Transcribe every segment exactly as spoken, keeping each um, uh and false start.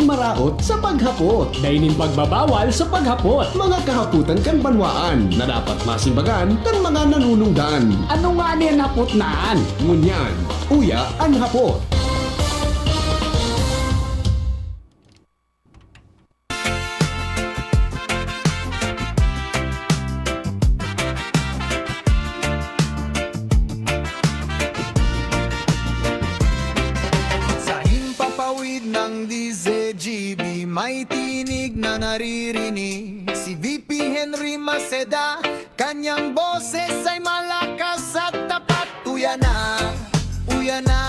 Maraot sa paghapot. Dai nin pagbabawal sa paghapot. Mga kahapotan kan banwaan na dapat masimbagan kan mga nanunungdan. Ano ngani an hapot naan? Ngunyan, uya an hapot. Sa himpapawid ng D Z G B, may tinig na naririnig. Si V P Henry Maceda, kanyang boses ay malakas at tapat. Uya na, uya na,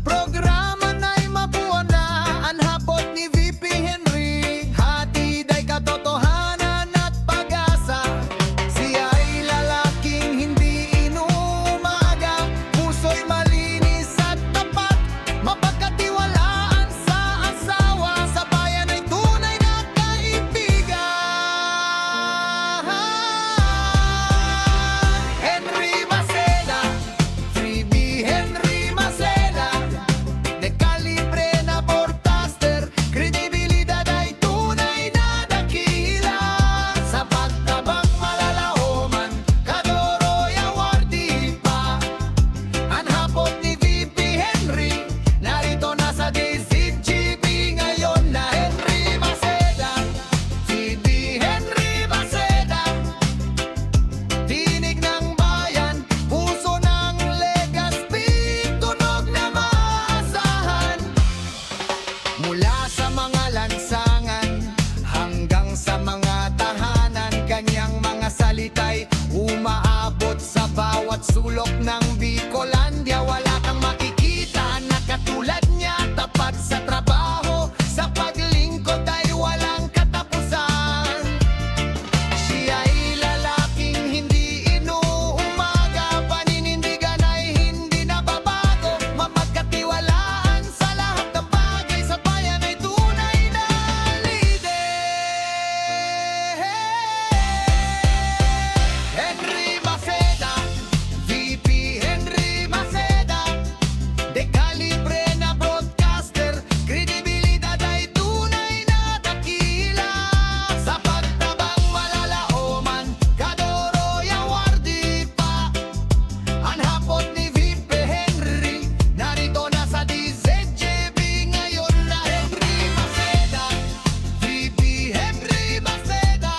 programa na'y mabuo na. An hapot ni V P Henry, hatid ay katotohanan at pag-asa. Siya'y lalaking hindi inuumaga, puso'y malinis at tapat, mapagkatiwalaan sa asawa, sa bayan ay tunay na kaibigan. Henry Maceda, three B Henry Maceda, de kalibre na broadcaster, kredibilidad ay tunay na dakila. Sa pagtabang malalaoman, Kadoroy Awardee pa. An hapot ni V P Henry, narito na sa D Z G B ngayon na Henry Maceda. V P Henry Maceda, tinig ng bayan, puso ng Legazpi, tunog na maasahan. Mula sa mga lansangan hanggang sa mga tahanan, kanyang mga salita'y umaabot sa bawat sulok ng Bicolandia. Wala kang makikita na katulad niya, tapat sa trabaho, sa paglingkod ay walang katapusan. Siya'y lalaking hindi inuumaga, paninindigan ay hindi nababago, mapagkatiwalaan sa lahat ng bagay, sa bayan ay tunay na lider. Henry Maceda, V P Henry Maceda, de kalibre na broadcaster, kredibilidad ay tunay na dakila. Sa pagtabang malalaoman, Kadoroy Awardee pa. An hapot ni V P Henry, narito na sa D Z G B ngayon na Henry Maceda, V P Henry Maceda.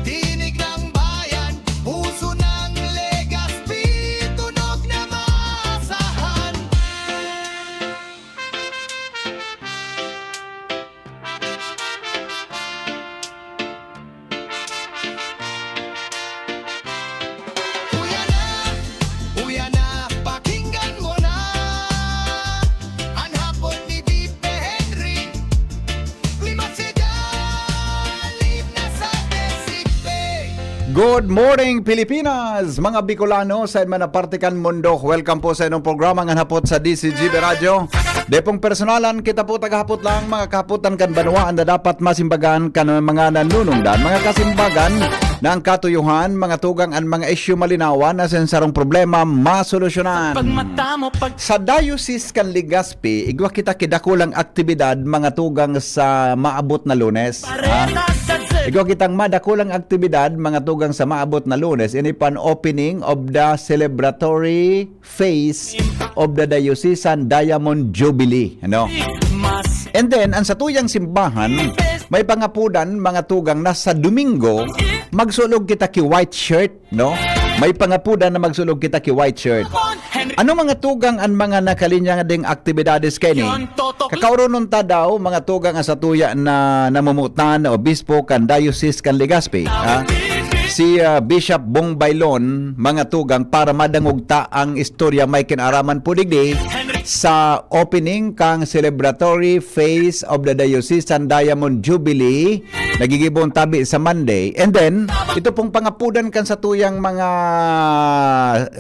Tinig ng bayan, puso ng Legazpi, tunog na maasahan. Uya na, uya na, pakinggan mo na. An hapot ni V P Henry, lima sa dalim na sa Desipe. Good morning, Pilipinas! Mga Bicolano, sa man na parte kan mundo, welcome po sa inong programa ngan hapot sa D Z G B Radyo. Dai pong personalan, kita po tagahapot lang, mga kahapotan kan banwa, an dapat masimbagan kan mga nanunungdan, mga kasimbagan na an katuyohan, mga tugang an mga isyu malinawan, asin sarong problema masolusyonan. Pag mata mo, pag Sa Diocese kan Legazpi, igwa kita ki dakulang aktibidad, mga tugang, sa maabot na Lunes, ha? Igwa kitang madakulang aktibidad, mga tugang, sa maabot na Lunes. Ini pan opening of the celebratory phase of the Diocesan Diamond Jubilee, ano? And then, ang satuyang simbahan, may pangapudan, mga tugang, na sa Domingo, magsulog kita ki white shirt, no? May pangapudan na magsulog kita ki white shirt. Ano, mga tugang, an mga nakalinya ding aktibidades kaini? Kakaoronon ta daw, mga tugang, an satuya na namumutan na obispo kan Diocese kan Legazpi, ha? Si, ah, Bishop Bong Bailon, mga tugang, para madangog ta ang istorya may kinaraman po digdi sa opening kang celebratory phase of the Diocesan Diamond Jubilee, nagigibon tabi sa Monday. And then, ito pong pangapudan kan satuyang mga,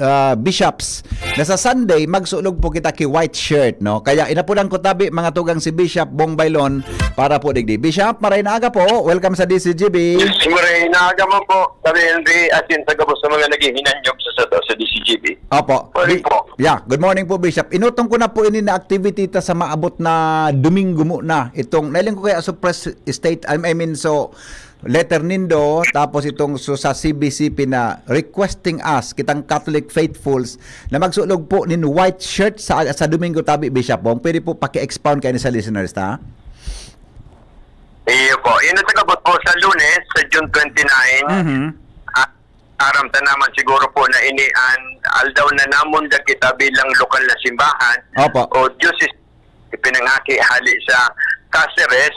ah, bishops na sa Sunday, magsulog po kita ki white shirt, no? Kaya inapudan ko tabi, mga tugang, si Bishop Bong Bailon para po digdi. Bishop, maray na aga po. Welcome sa D Z G B. Maray Naaga man po sa B N P, asin sa gabos sa mga naghihinanyog sa, sa, sa D C G B. Opo. Morning Bi-, po. Yeah, good morning po, Bishop. Inutong ko na po ini na activity ta sa maabot na Domingo mo na. Itong, nailing ko kaya so press state, I I mean, so letter nindo, tapos itong so sa C B C P na requesting us, kitang Catholic faithfuls, na magsulog po nin white shirt sa, sa Domingo tabi, Bishop Bong. Pwede po paki-expound kayo sa listeners, ta? Iyo po. Yun ang sagabot po sa Lunes, sa June twenty-nine. Mhm. Ah, aram ta naman siguro po na ini an aldaw na namon kita bilang lokal na simbahan Opo. o diocese, ipinangaki hali sa Caceres,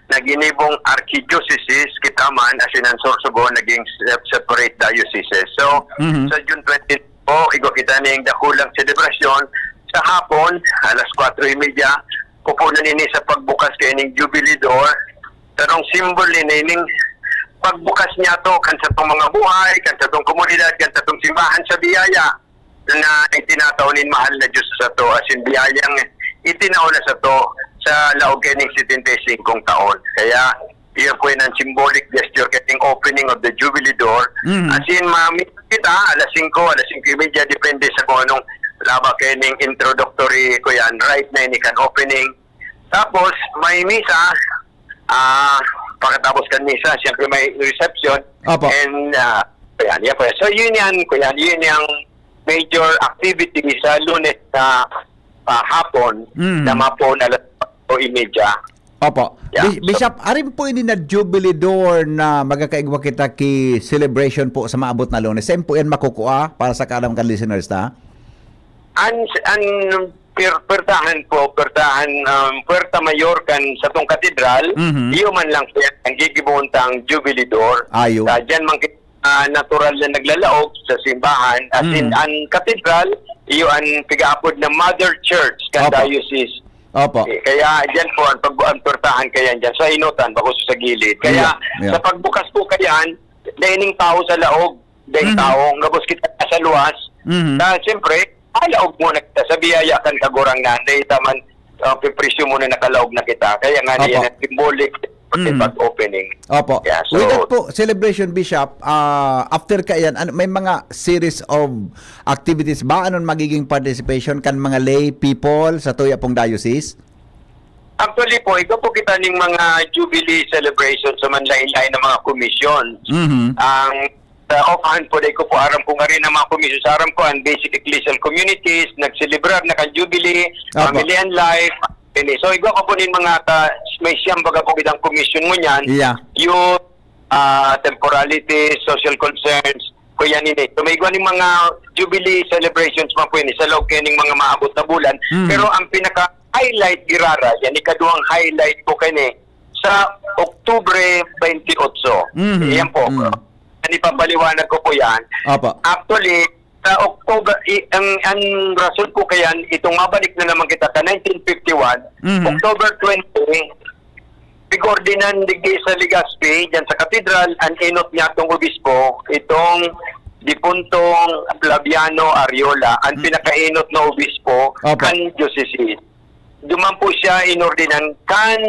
na ginibong archidioceses kita man, asin an Sorsogon naging se-, separate dioceses. So, Mhm. sa June twenty po, igwa kita ning dakulang selebrasyon. Sa hapon, alas kwatro y media, pupunan ini sa pagbukas kaining Jubilee Door. Tanong symbol ini ning pagbukas niya to kan satong mga buhay, kan satong komunidad, kan satong simbahan sa biyaya na itinatao nin mahal na Diyos sa to, asin biyayang itinao na sa to sa laog kaining setenta y singkong taon. Kaya, iyo po yan ang symbolic gesture kaining opening of the Jubilee Door. Mhm. Asin, mami kita, alas singko, alas singko y media, depende sa kung anong laba kaining introductory ko yan. Right na ini kan opening. Tapos, may misa, ah, pagkatapos kan misa, siyempre may reception. Opo. And, ah, yan, yan po. So, yun yan, kuya, yun yung major activity sa Lunes na, ah, hapon Mm. na mapoon alas kwatro y media. Opo. Yeah, Bi-, so Bishop, arin po ini na Jubilee Door na magkakaigwa kita ki celebration po sa maabot na Lunes. Saan po yan makukua para sa kalam kan listeners ta? An, an per-, pertahan po, pertahan, um, Puerta Mayor kan satong katedral, Mhm. iyo man lang po yan, ang gigibohon tang Jubilee Door. Ayo. Ah, dyan man ki-, ah, natural na naglalaog sa simbahan. As in, Mhm. ang katedral, iyo ang pigaapod na mother church kan Opo. diocese. Opo. Eh, kaya dyan po ang pag-, ang pertahan kaya dyan, sa inutan, bako sa gilid. Kaya Yeah, yeah. sa pagbukas po kayan, daining tao sa laog, dai Mhm. tao, gabos kita sa luwas. Mhm. Na, siyempre, alaog muna kita sa biyaya kan Kagurangnan. Dai ta man, ah, pipresyo muna nakalaog na kita. Kaya nga, Opo. yan ang symbolic, pati Mm. pag-opening. Opo. Yeah, so With that po, celebration, Bishop, ah, after kaiyan, ano, may mga series of activities ba? Anong magiging participation kan mga lay people sa tuya pong diocese? Actually po, ito po kita ning mga Jubilee celebration sa manlain-lain na mga komisyon. Mhm. Ang, sa offhand po, dai ko po aram kung arin ang mga komisyon. Sa aram ko, ang basic ecclesial communities, nagselebrar na kan Jubilee, Opo. family and life. Ini. So, igwa ko po nin mga ka-, may siyam baga po kitang komisyon ngunyan. Yeah. Youth, ah, temporality, social concerns, kuya nini. So, may igwa ning mga Jubilee celebrations man po ini sa laog kaining mga maabot na bulan. Mm. Pero ang pinaka-highlight, girara, yan, ikaduhang highlight po kani, sa Oktubre twenty-eight. Mhm. Yan po. Mm. Ang ipapaliwanag ko po yan. Opo. Actually, sa October, i-, ang, ang rason ko kayan, itong mabalik na naman kita sa nineteen fifty-one, Mhm. October twenty, pigordinan digdi sa Legazpi, dyan sa katedral, ang inot niya tong obispo, itong dipuntong Flaviano Ariola, ang Hmm. pinakainot na obispo Opo. kan diocese. Duman po siya inordinan kan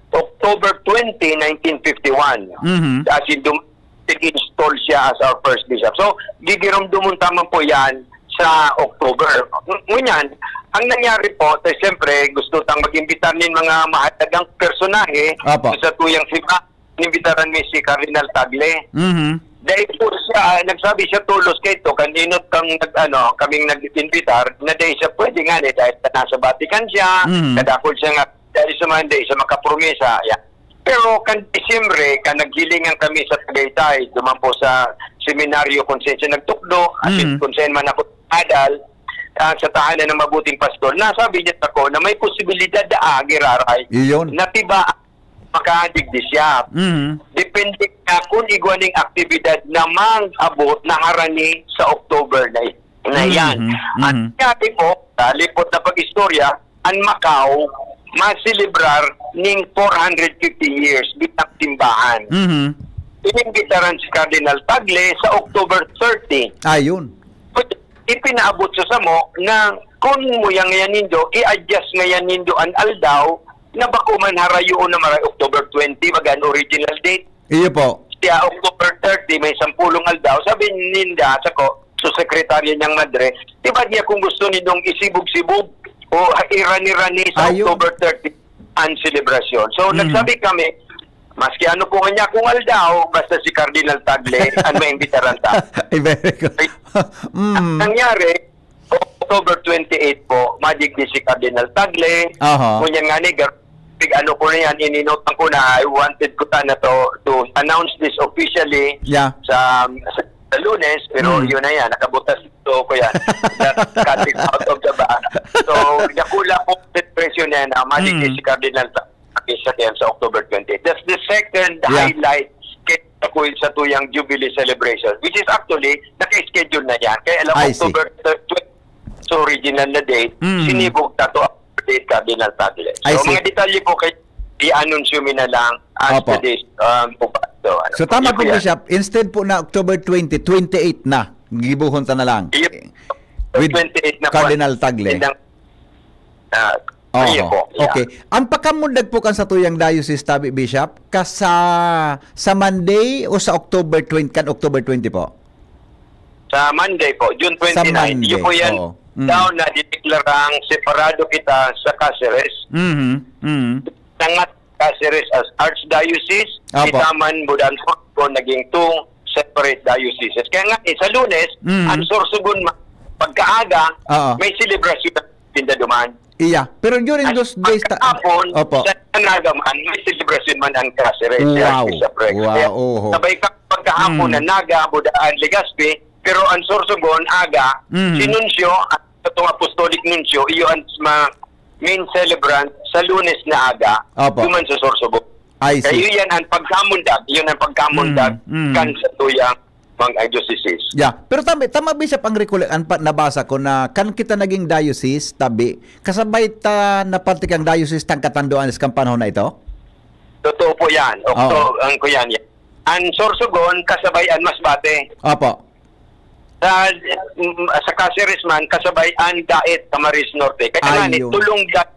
October twenty, nineteen fifty-one. Mhm. As in, dum-, nag-install siya as our first bishop. So, gigiromdomon ta man po yan sa October. Ng-, ngunyan, ang nangyari po, eh, siyempre, gusto tang mag-imbitar nin mga mahalagang personahe Apo. sa tuyang simbahan. Inimbitaran mi si Cardinal Tagle. Mhm. Dahil po siya, nagsabi siya tolos kay ito, kan inot kang nag-, ano, kaming nag-imbitar, na dahil siya pwede nga, eh, dahil nasa Vatican siya, Mhm. kadakol siya nga, dahil sa mga, dahil sa makapromesa, yan. Pero kan Disyembre, kan naghilingan kami sa Tagaytay, duman po sa seminaryo kung saan siya nagtukdo, at Mm. kung saan man ako adal, ah, sa tahanan ng mabuting pastor, nasabi niya ako na may posibilidad na agi, Raray, Iyon. na tiba makadigdi siya. Mm. Depende na kung igwa ning aktibidad na mang-abot na harani sa October na, na yan. Mhm, At mhm. sabi po, sa lipot na pag-istorya, ang Macau, maselebrar ning four hundred fifty years bilang simbahan. Mhm. Inimbitaran si Cardinal Tagle sa October thirty. Ayun. But ipinaabot sa samo na kung muya ngayan nindo, i-adjust ngayan nindo an aldaw na bako man harayoon na maray October twenty, baga an original date. Iyo po. siya, October thirty, may sampulong aldaw. Sabi ninda sa ko, sa sekretarya niyang madre, "Di ba niya kung gusto nindong isibog-sibog o irani-rani sa Ayun. October thirty ang selebrasyon?" So, Mhm. nagsabi kami, "Maski ano po nga niya kung aldaw, basta si Cardinal Tagle ang maimbitaran ta." Ay, very good. Mm. Nangyari, October twenty-eight po, madigdi si Cardinal Tagle. Aha. Ngunyan nga ni, gar-, tig-, ano ko na yan, ininutan ko na, I wanted ko sana to, to announce this officially Yeah. sa, sa, sa Lunes, pero Mm. yun na yan, nakabutas ito ko yan. That cut it out of the bag. So, dakula po ang presyo niya na madigdi Mm. si Cardinal Tagle sa, sa October twenty-eight. That's the second Yeah. highlight kay sa tuyang Jubilee celebration, which is actually naka-schedule na yan. Kaya alam mo, I see. October twenty, so original na date, Mm. sinibog na to ang date, Cardinal Tagle. I So, see. mga detalye po kay i-anunsyo mi na lang as Opo. the days, um, po pa. So, ano, So, tama yun po, po yan. Bishop. Instead po na October twenty, twenty-eight na. Gibuhon ta na lang. Yun. With twenty-eight na po. Cardinal Tagle. Yun ang, ah, Oo. ayun po. Yeah. Okay. Ang pakamundag po kan sa tuyang diocese, tabi, Bishop, ka sa, sa Monday o sa October twenty, kan October twenty po? Sa Monday po, June Sa twenty-nine. Monday, Yun po yan, oo. Mm. daw na dideklarang separado kita sa Caceres. Mhm, mhm. Nangat Caceres as Archdiocese, Apo. kita man Budan Sorsogon naging two separate dioceses. Kaya nga, eh, sa Lunes, Mm. ang Sorsogon ma-, pagkaaga, Oo. may selebrasyon na tinda duman. Iya. Pero during At those days, ta-, pagkahapon, Opo. sa Naga man, may selebrasyon man ang Caceres, Wow. Archbishopric. Wow, Kaya oho. sabay ka pagkahapon Mm. na Naga, Budan, Legazpi, pero ang Sorsogon, aga, Mm. si Nuncio, at itong Apostolic Nuncio, iyo ang ma-, main celebrant sa Lunes na aga, Opo. duman sa Sorsogon. I see. Kaya yan ang pagkamundag, yun ang pagkamundag Mm, mm. kan sa tuyang mga diocese. Yeah. Pero tama, tama, Bishop, ang recole-, ang pa-, nabasa ko na kan kita naging diocese, tabi, kasabay ta na parte kang diocese tang Catanduanes kan panahon na ito? Totoo po yan. Oo. Okto-, ang ko yan, yan. Ang Sorsogon, kasabay ang Masbate. Opo. Sa, mm, sa Caceres man, kasabay ang Daet, Camarines Norte. Kaya nga, Ayun. ni tulong da-,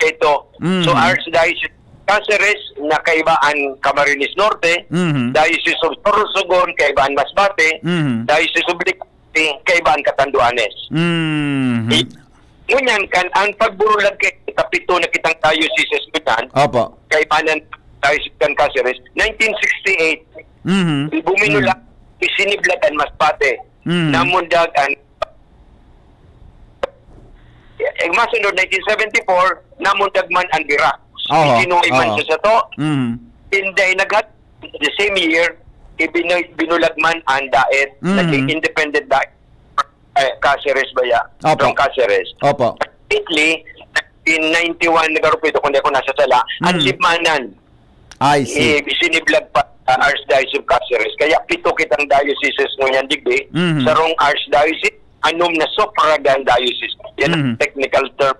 ito. Mhm. So, Archdiocese Caceres, na kaiba ang Camarines Norte, Mhm. Diocese of Sorsogon, kaiba ang Masbate, Mhm. Diocese of Legazpi, kaiba ang Catanduanes. Mhm. I-, ngunyan kan, ang pagburulag kay kita, pito na kitang dioceses ngunyan, Opo. kaiba ng Diocese kan Caceres, nineteen sixty-eight, Mhm. buminulag, Mhm. isiniblag ang Masbate, Mhm. namundag ang Eh, masunod, nineteen seventy-four, namundag man ang Virac. Oho, Isinuway man oo. sa sato. Mhm. Inday naghat-, the same year, ibinoy-, binulag man ang Daet, Mhm. naging independent Daet. Eh, Caceres ba ya? Opo. From Caceres. Opo. Lately, in ninety-one, nagkaroon ito, kung di ako nasa sala, ang Mhm. Libmanan. I see. Eh, siniblag pa sa Archdiocese of Caceres. Kaya pito kitang dioceses ngunyan digdi. Mhm. Sarong archdiocese, anom na suffragan diocese. Yan ang Mhm. technical term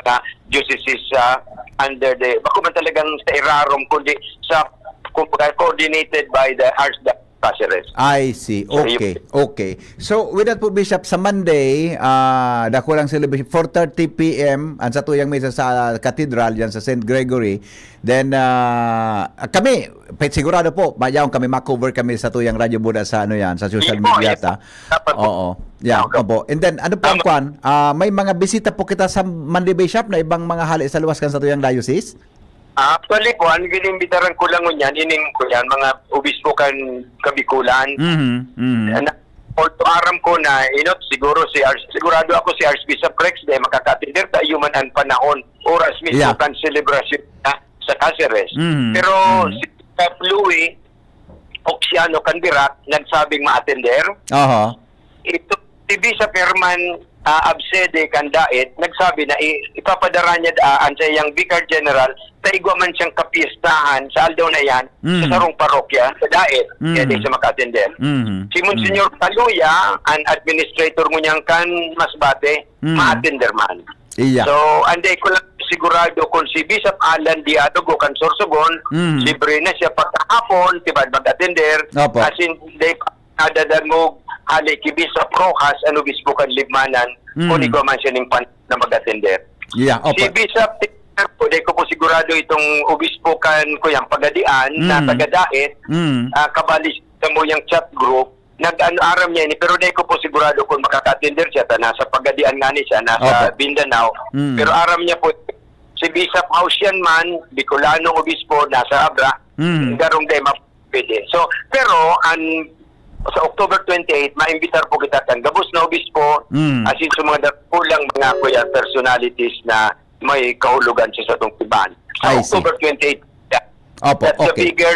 na diocese sa under the, bako man talagang sa irarom, kundi sa, kumbaga, coordinated by the Archdiocese of Caceres. I see. So, yun. Okay, okay. So, with that po, Bishop, sa Monday, ah, dakulang celebration, four thirty P M, ang satuyang misa sa Cathedral, yan sa Saint Gregory. Then, ah, kami, pe-, sigurado po, mayaon kami, ma-cover kami sa tuyang Radyo Buda sa, ano yan, sa social Yes po, media yes. ta. Dapat po. Oo. Yeah, Okay. opo. And then, ano po ang Tama. kwan? Ah, may mga bisita po kita sa Monday, Bishop, na ibang mga hali sa luwas kan sa tuyang diocese? Ah, actually po, ang inimbitaran ko lang ngunyan, ining ko yan, mga obispo kan Kabikulan. Mhm, mhm. Na, although aram ko na, you know, siguro si Arch-, sigurado ako si Archbishop Rex, dahil makaka-attender ta, iyo man ang panahon, oras mismo Yeah. kan selebrasyon na sa Caceres. Mhm, Pero mhm. si Bishop Louis Oxiano Candirat, nagsabing ma-attender. Aha. Ito, si Bishop Herman, ah, Absede kan Daet, nagsabi na i-, ipapadara niya, ah, an saiyang Vicar General sa igwa man siyang kapiestahan sa aldaw na yan sa Mm. sarong parokya sa Daet, kaya Mm. di siya maka-attender. Mm. Si Monsignor Mm. Taluya, an administrator ngunyan kan Masbate, Mm. ma-attender man. Iya. So, anday ko lang sigurado kung si Bishop Alan Dialogo kan Sorsogon, Mm. libre na siya pagkahapon, di ba, mag-attender. Opo. As in, di pa nadadangog, hali ki Bishop Rojas, an obispo kan Libmanan, Mm. kung igwa man siya ning pan-, na mag-attender. Yeah, opo. Si Bishop Pero di ko po sigurado itong obispo kan, kuya, Pagadian na Mm. taga-Daet, Mm. ah, kabali sa muyang chat group, nag-ano, aram niya ini, pero di ko po sigurado kung makaka-attender siya, ta nasa Pagadian nga ni siya, nasa Opo. Mindanao. Mm. Pero aram niya po, si Bishop Hausian man, Bicolanong obispo, nasa Abra, Mm. garong di ma-, pwede. So, pero, an, sa October twenty-eight, maimbitar po kita kan gabos na obispo, Mm. asin sa mga dakulang mga, kuya, personalities na may kahulogan sa satong simbahan. Sa I see. October twenty-eight, yeah. Opo, That's the okay. bigger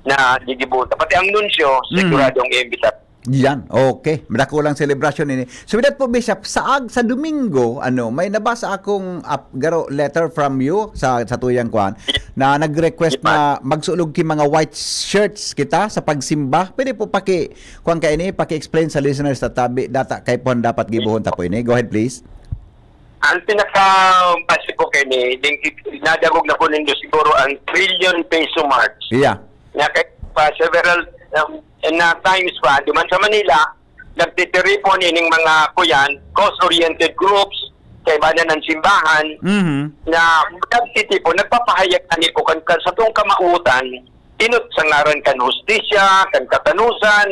na gigibutan. Pati ang nunsyo, Mm. siguradong iimbita. Yan, okay. Madakulang selebrasyon ini. So, with that po, Bishop, saag sa Domingo, ano, may nabasa akong ap-, garo letter from you sa, sa tuyang kwan, na nag-request Yes, na magsulog ki mga white shirts kita sa pagsimba. Pwede po paki, kwan ka ini, paki-explain sa listeners sa tabi, data, kay po dapat gibuhon ta po ini. Go ahead, please. Ang pinaka-base ko kay ni, ding, nadagog na po nindo siguro ang Trillion Peso March. Yeah. Nga kay pa several, um, na times pa, duman sa Manila, nagtitiripon ining mga kuyan, cause-oriented groups, kaibanan ng simbahan, Mhm. na nagtitipon, nagpapahayag ani po kan, kan satong kamautan, inot sa ngaran kan hustisya, kan katanusan,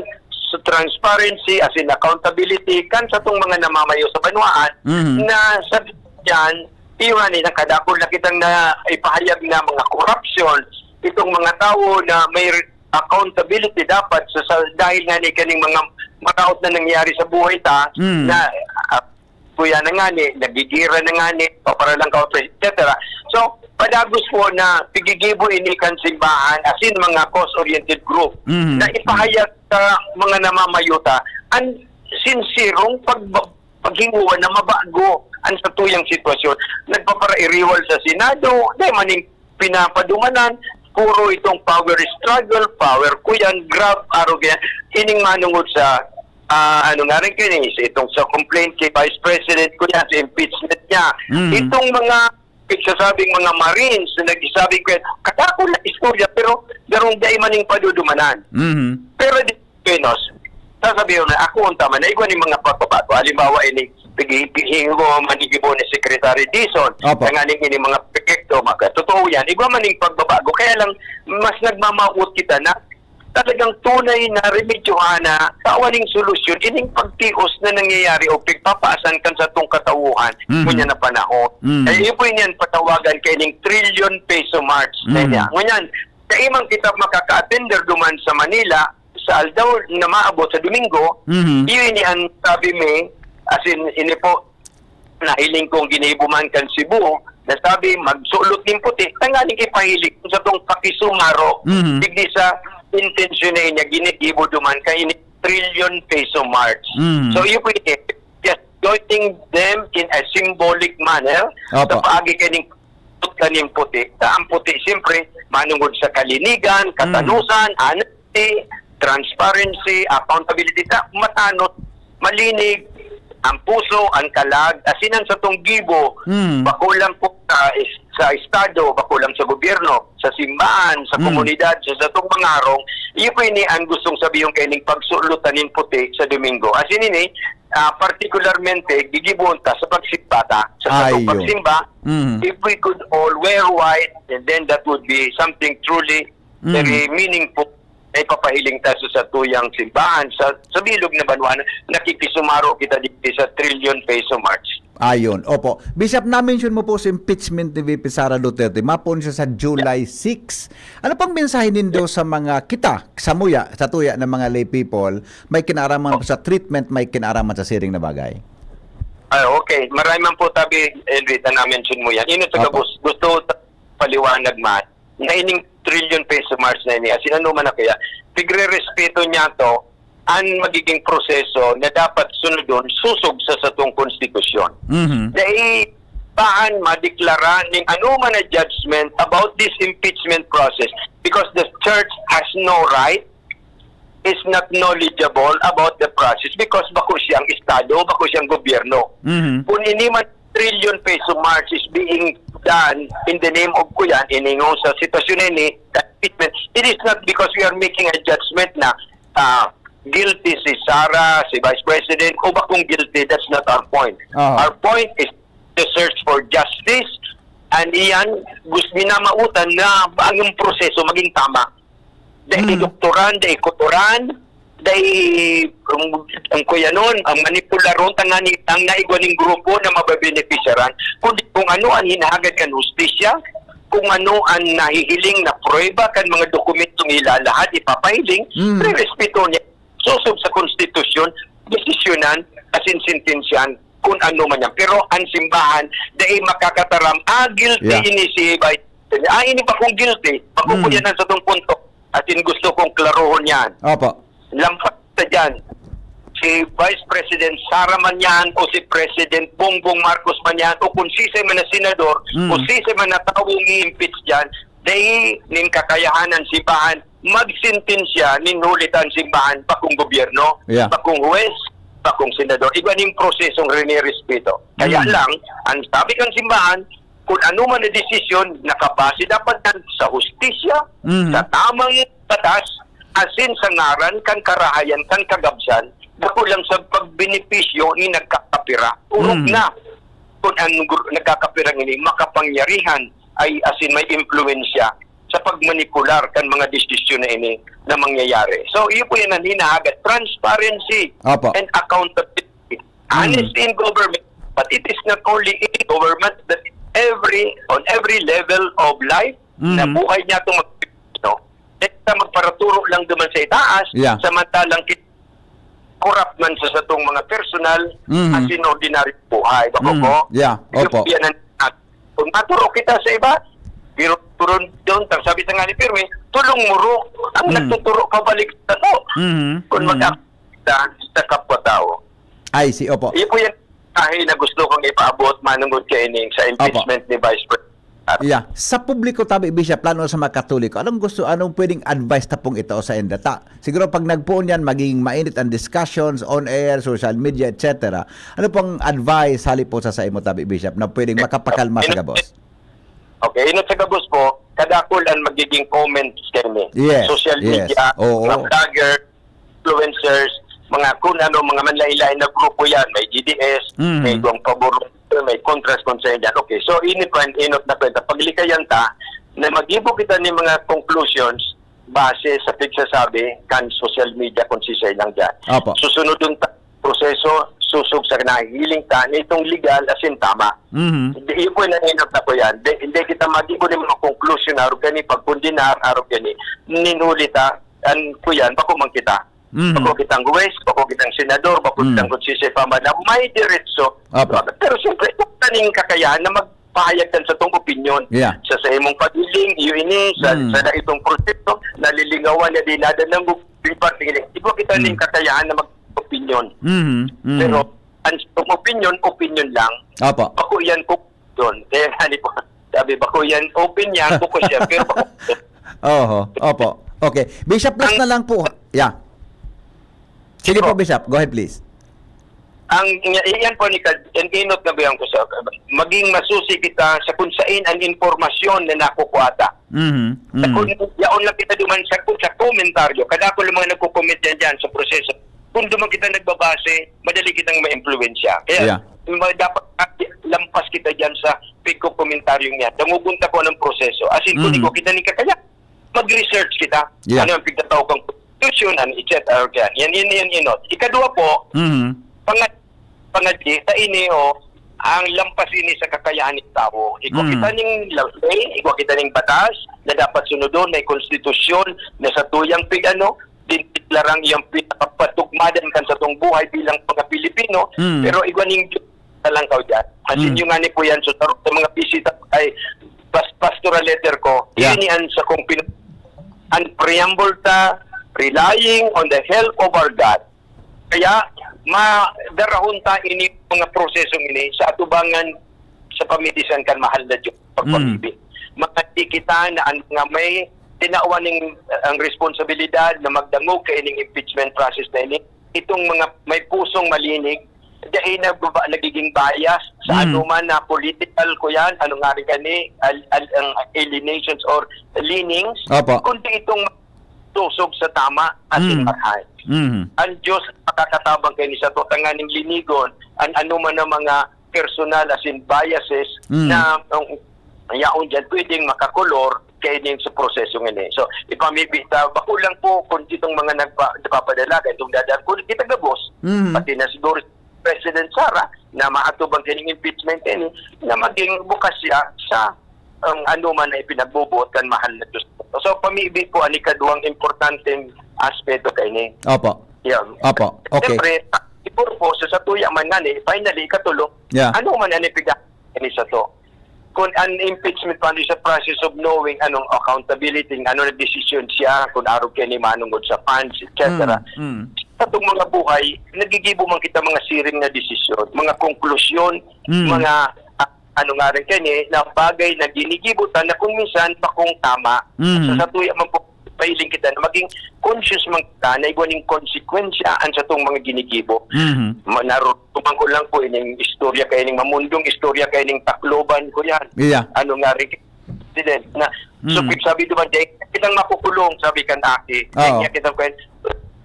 sa transparency, as in accountability, kan satong mga namamayo sa banwaan, Mhm. na sa diyan, iyo nga ni nakadakol na kitang na ipahayag na mga corruption, itong mga tawo na may re-, accountability dapat sa, sa dahil nga ni kaning mga maraot na nangyari sa buhay ta, Mm. na, ah, kuya na nga ni, nagigira na nga ni, paparalang ka, et cetera. So, padagos po na pigigibo ini kan simbahan, as in mga cause-oriented group, Mhm. na ipahayag sa mga namamayo ta, ang sinserong pag-, paghinguan na mabago ang satuyang sitwasyon. Nagpaparairiwal sa Senado, dahil maning pinapadumanan, puro itong power struggle, power ko yan, grab, arog yan. Ining manungod sa, ah, ano nga rin kayo, sa itong sa complaint kay Vice President ko yan, sa impeachment niya. Mhm. Itong mga nagsasabing mga Marines na nagsasabi ko yan, kadakol na istorya, pero darong dai maning padudumanan. Mhm. Pero di, Pinos, sasabihin na ako ang tama na igwa ni mga pagbabago. Halimbawa, ini, pigi-, pigihingo, manigibo ni Secretary Dizon, Opo. tanganing ini mga proyekto, mga, totoo yan, igwa man ning pagbabago. Kaya lang, mas nagmamawot kita na talagang tunay na remedyohan na awaning solusyon, ining pagtios na nangyayari o pigpapaasan kan satong katawuhan, Mhm. ngunyan na panahon. Mhm. Eh, iyo po yan patawagan kay ning Trillion Peso March na Mhm. niya. Ngunyan, kaimang kita makaka-attender duman sa Manila, sa aldaw na maabot sa Domingo, Mhm. iyo ini ang sabi mi, as in, ini po, nahiling kong ginibo man kan Cebu, na sabi, "Magsulot nin puti, tanganing ipahiling sa tong pakisumaro, Mhm. digdi sa intensyon na inya, ginigibo duman ka ini Trillion Peso March." Mhm. So, iyo po ini, just joining them in a symbolic manner, Opo. sa paagi kaning kaning puti. Ta ang puti, siyempre, manungod sa kalinigan, Mm. katanusan, honesty, transparency, accountability. Ta matanot, malinig, ang puso, ang kalag, asin ang satong gibo, Mm. bako lang po sa, sa Estado, bako lang sa gobyerno, sa simbahan, sa Mm. komunidad, sa satong mga harong, iyo po ini ang gustong sabihon kaining pagsulot nin puti sa Domingo. Asin ini, ah, partikularmente, gigibohon ta sa pagsimba ta. Sa satong Ayo. pagsimba, Mm. if we could all wear white, and then that would be something truly Mm. very meaningful na ipapahiling ta sa satuyang simbahan, sa, sa bilog na banwa na nakikisumaro kita digdi sa Trillion Peso March. Ayon, opo. Bishop, na-mention mo po si impeachment ni V P Sara Duterte. Mapoon siya sa July six. Ano pang mensahe nindo sa mga kita, samuya, satuya ng mga lay people, may kinaaraman sa treatment, may kinaaraman sa siring na bagay? Ah, okay. Maray man po tabi, Elvita, na-mention mo yan. Ino taga Opo. Bus-, gusto ta-, paliwanag man, na ining Trillion Peso March na ini, asin ano man na kaya, pigre-respeto niya to, ang magiging proseso na dapat sunodon, susog sa satong konstitusyon. Mhm. Dai bahan madeklara ning ano man na judgment about this impeachment process because the church has no right, is not knowledgeable about the process because bako siyang estado, bako siyang gobyerno. Mhm. Kung ini man Trillion Peso March is being done in the name of kuyan, iningon sa sitwasyon na ini, that statement, it is not because we are making a judgment na, ah, guilty si Sara, si Vice President, o bakong guilty, that's not our point. Aha. Our point is the search for justice, An iyan, gus-, minamautan na ang proseso maging tama. Dai Hmm. doktoran, dai kuturan, dai, um, ang kuyanon, ang manipularon, tangani, ang naigwa ning grupo na mabebenepisyaran, kundi kung ano ang hinahagad kan hustisya, kung ano ang nahihiling na pruweba kan mga dokumentong ilalahad, ipapahiling, Hmm. rerespeto niya. Sosog sa konstitusyon, desisyonan, asin sentensyahan, kun ano man yan. Pero ang simbahan, dai makakataram, "Ah, guilty Yeah. ini si Vice President. Ah, ini bakong guilty." Bakong Mm. yan ang satong punto. Asin gusto kong klarohon yan. Opo. Lampas sa dyan, si Vice President Sara man yan, o si President Bongbong Marcos man yan, o kung sisay man na senador, Mm. o sisay man na tawong i-impeach dyan, dai nin kakayahan ang simbahan magsentensya nin huli ta ang simbahan, bakong gobyerno, Yeah. bakong huwes, bakong senador. Iba ning prosesong rinirespeto. Kaya Mm. lang, ang sabi kan simbahan, kung ano man na desisyon, nakabase dapat yan sa hustisya, Mm. sa tamang batas, asin sa ngaran kan karahayan, kan kagabsan, bako lang sa pagbenepisyo ni nagkakapira. Orog Mm. na kung ang gru-, nagkakapira ini makapangyarihan ay asin may impluwensya sa pagmanipular kan mga desisyon na ini na mangyayari. So, iyo po yan ang hinahagad, transparency Opo. and accountability. Mm. Honesty in government, but it is not only in government, but every, on every level of life, Mm. na buhay niya itong mag-, no? Kaya magparaturo lang duman sa itaas, Yeah. samantalang ki-, corrupt man sa satong mga personal, Mm. asin ordinaryo buhay. Bako Mm. po? Yeah. Iyo Opo. po yan ang, kung maturo kita sa iba, pero turon doon, tang sabi sa nga ni Pirmi, tulong muro ang Mm. nagtuturo pabalik sa to. Mm. Kung Mm. mag-act kita sa kapwa-tao. Ay, si, opo. Iyo po yan, kahi na gusto kong ipaabot, manungod kay ining sa Opo. impeachment ni Vice President. Yeah. Sa publiko tabi, Bishop, lalo sa mga Katoliko, anong gusto, anong pwedeng advice ta pong itao sa inda? Ta, siguro pag nagpoon yan, magiging mainit ang discussions on air, social media, et cetera. Ano pong advice hali po sa, sa imo tabi, Bishop, na pwedeng makapakalma sa gabos? Okay, inot sa gabos po, kadakol ang magiging comments kami. Yes, Social yes. media, Oo. mga vlogger, influencers, mga kung ano, mga manlain-lain na grupo yan. May G D S, Mhm. may Guang Pabor, may Contras kung saan yan. Okay, so ini pa, inot na kwenta. Paglikayan ta, na mag-ibo kita ni mga conclusions base sa pigsasabi kan social media kung sisay lang dyan. Opo. Susunodon ta proseso, susog sa nahihiling ta, na itong legal asin tama. Mhm. Hindi, iyo po yung nanginap na po yan. Di, hindi kita mag-ibo ni mga conclusion, arog gani, pagkondenar, arog gani. Ninuli ta, an, ko yan, bako man kita. Mhm. Bako kitang huwes, bako kitang senador, bako Mm. kitang konsehal pa man na may diretso. Opo. Pero siyempre, ito kaning kakayahan na magpahayag kan sa tong opinyon. Yeah. Sa, sa imong paghiling, iyo ini, sa, Mm. sa na itong proseso, nalilingawan na di nada ng moving part, tingin, di ko kita Mm. ning kakayahan na mag-opinyon. Mhm. Mm. Pero, ang sa tong opinyon, opinyon lang. Opo. Bako yan kung doon. Kaya nga ni po, sabi, bako yan, open yan, bako siya, pero bako Oho, opo. Okay. Bishop, last Ang na lang po. Yeah. Sige po, Opo. Bishop. Go ahead, please. Ang, iyan po ni Kad-, ang inot na biyan ko sa, maging masusi kita sa kung sain ang impormasyon na nakukuha ta. Mhm. Sa Mhm. kung yaon lang kita duman sa, sa komentaryo, kadakol ang mga nagko-comment yan dyan sa proseso. Kung duman kita nagbabase, madali kitang maimpluwensya. Kaya, Yeah. ma-, dapat lampas kita dyan sa pigko-komentaryong yan. Dangogon ta ko anong proseso. As in, kung Mhm. di ko kita ni kakaya, mag-research kita. Yeah. Ano ang pigtatao kang constitution, ano, et cetera. Okay. Yan, yan, yan, inot. Ikadua po, Mhm. panga-, pangadi, ta ini, o, ang lampas ini sa kakayahan ni tawo. Igwa Mm. kita ning laway, igwa kita ning batas na dapat sunodon, may konstitusyon na sa tuyang pig-, ano, dineklarang iyang pinakapatugmadan kan satong buhay bilang mga Pilipino, Mm. pero igwa ning Diyos na lang kaw dyan. As in, Mm. yung nga ni po yan, so, sa, sa mga bisita, ay, pas-, pastoral letter ko, Yeah. ini ang sa kong pin-, ang preamble ta, relying on the help of our God. Kaya, madarahon ta ini mga prosesong ini sa atubangan sa pamitisan kan mahal na Diyos, pagpag-ibig. Mm. Mga di kita na ang mga may tinawan ning, ang responsibilidad na magdangog kay ining impeachment process na ini, itong mga may pusong malinig, dahil nagbaba-, nagiging bias sa Mm. anuman na political ko yan, anong nga rin gani, al-, al-, ang alienations or leanings, Opo. kundi itong tusog sa tama at Mm. marahay. Mm. Ang Diyos makakatabang kayo ni sa tanganing linigon, ang anuman na mga personal as in biases Mm. na ang Ang yaon dyan, pwedeng makakolor kaining sa proseso ngini. So, ipamibi ta, bako lang po kung itong mga nagpa-, nagpapadalagan, itong dadaan, kung kita gabos, Mhm. pati na siguro si President Sara, na maatubang kining impeachment ini, na maging bukas siya sa ang ano man na ipinagbubuot kan mahal na Diyos. So, pamibi po, ang ikaduwang importanteng aspeto kaini. Opo. Yan. Opo. Okay. Siyempre, i-purpose sa tuya man ngani, finally, ikatulo, Yeah. ano man ang ipiga-, ini sa to? Kung an impeachment pa sa process of knowing anong accountability, ano na desisyon siya, kung arog kaini manungod sa funds, et cetera. Mm, mm. Sa itong mga buhay, nagigibo man kita mga siring na desisyon, mga konklusyon, Mm. mga, ah, ano nga rin kaini, na bagay na ginigibo ta na kung minsan bakong tama. Mm. So, sa tuya man po, mahiling kita na maging conscious man kita na igwa ning konsekwensya an satong mga ginigibo. Mhm. Ma-, narutuman ko lang po ining istorya kaining Mamundong, istorya kaining Tacloban ko yan. Iya. Ano nga rin, President, na, so, Mm. sabi duman, "Dahil kitang makukulong," sabi kan aki. Oo. Kaya kitang kwen-,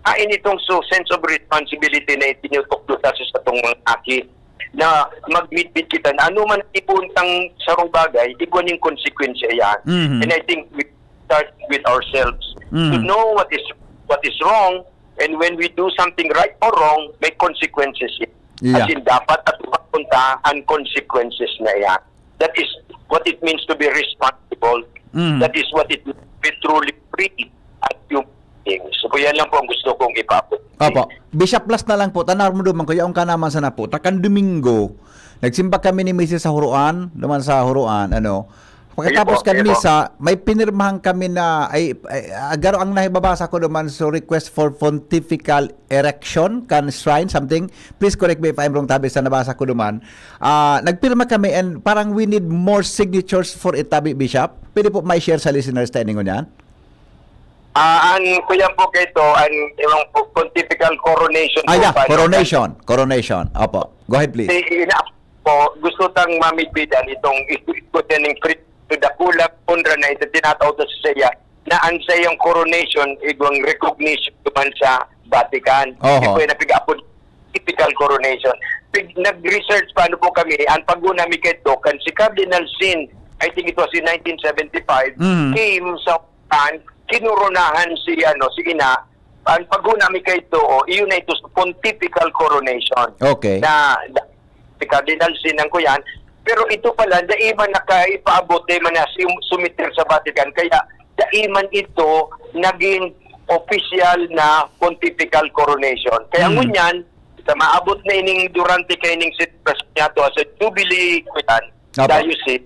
ah, initong so, sense of responsibility na itinutukdo ta sa satong mga aki, na magmitbit kita na ano man ipuntang sarong bagay, igwa ning konsekwensya yan. Mhm. And I think we start with ourselves to Mhm. know what is, what is wrong, and when we do something right or wrong, may consequences yan. Yeah. As in, dapat at mapunta ang consequences na yan. That is what it means to be responsible. Mhm. That is what it means to be truly free as human beings. So, yan lang po ang gusto kong ipaabot. Opo. Bishop, last na lang po, ta naramdaman ko, yaon ka naman sana po. Ta kan Domingo, nagsimba kami ni Misis sa Huroan, duman sa Huroan, ano. Pagkatapos Ayun po, kan ayun po. misa, may pinirmahan kami na, ay, ay, ah, garo ang nahibabasa ko duman, so request for pontifical erection kan shrine, something. Please correct me if I'm wrong, tabi sa nabasa ko duman. Ah, nagpirma kami and parang we need more signatures for it, tabi, Bishop. Pwede po ma-share sa listeners tayo ningon yan? Ah, ang kuyan po kay ito, ang ilang po, pontifical coronation Ah, po, yeah, paano? Coronation. Coronation. Opo. Go ahead, please. Si ina po, gusto tang mamidbidan itong ito, ito, ito, ning Kristo, dakulang honra na ito, tinatao to sa siya, na ang sa iyong coronation, igwang recognition naman sa Vatican. Oho. Ito yung napiga-apod, typical coronation. Pig-, nag-research pa, ano po kami, ang paguna mi kay ito, kan si Cardinal Sin, I think it was in nineteen seventy-five, Mm. came sa kan, kinoronahan si, ano, si ina, ang paguna mi kay ito, oh, iyon na ito sa pontifical coronation. Okay. Na, na, si Cardinal Sin ang kuyan. Pero ito pala, dai man nakaipaabot, dai man na sum-, sumiter sa Vatican. Kaya, dai man ito naging opisyal na pontifical coronation. Kaya Hmm. ngunyan, sa maabot na ining durante kay ining sitwasyon niya to, sa Jubilee, kuyan, Apo. Diocese,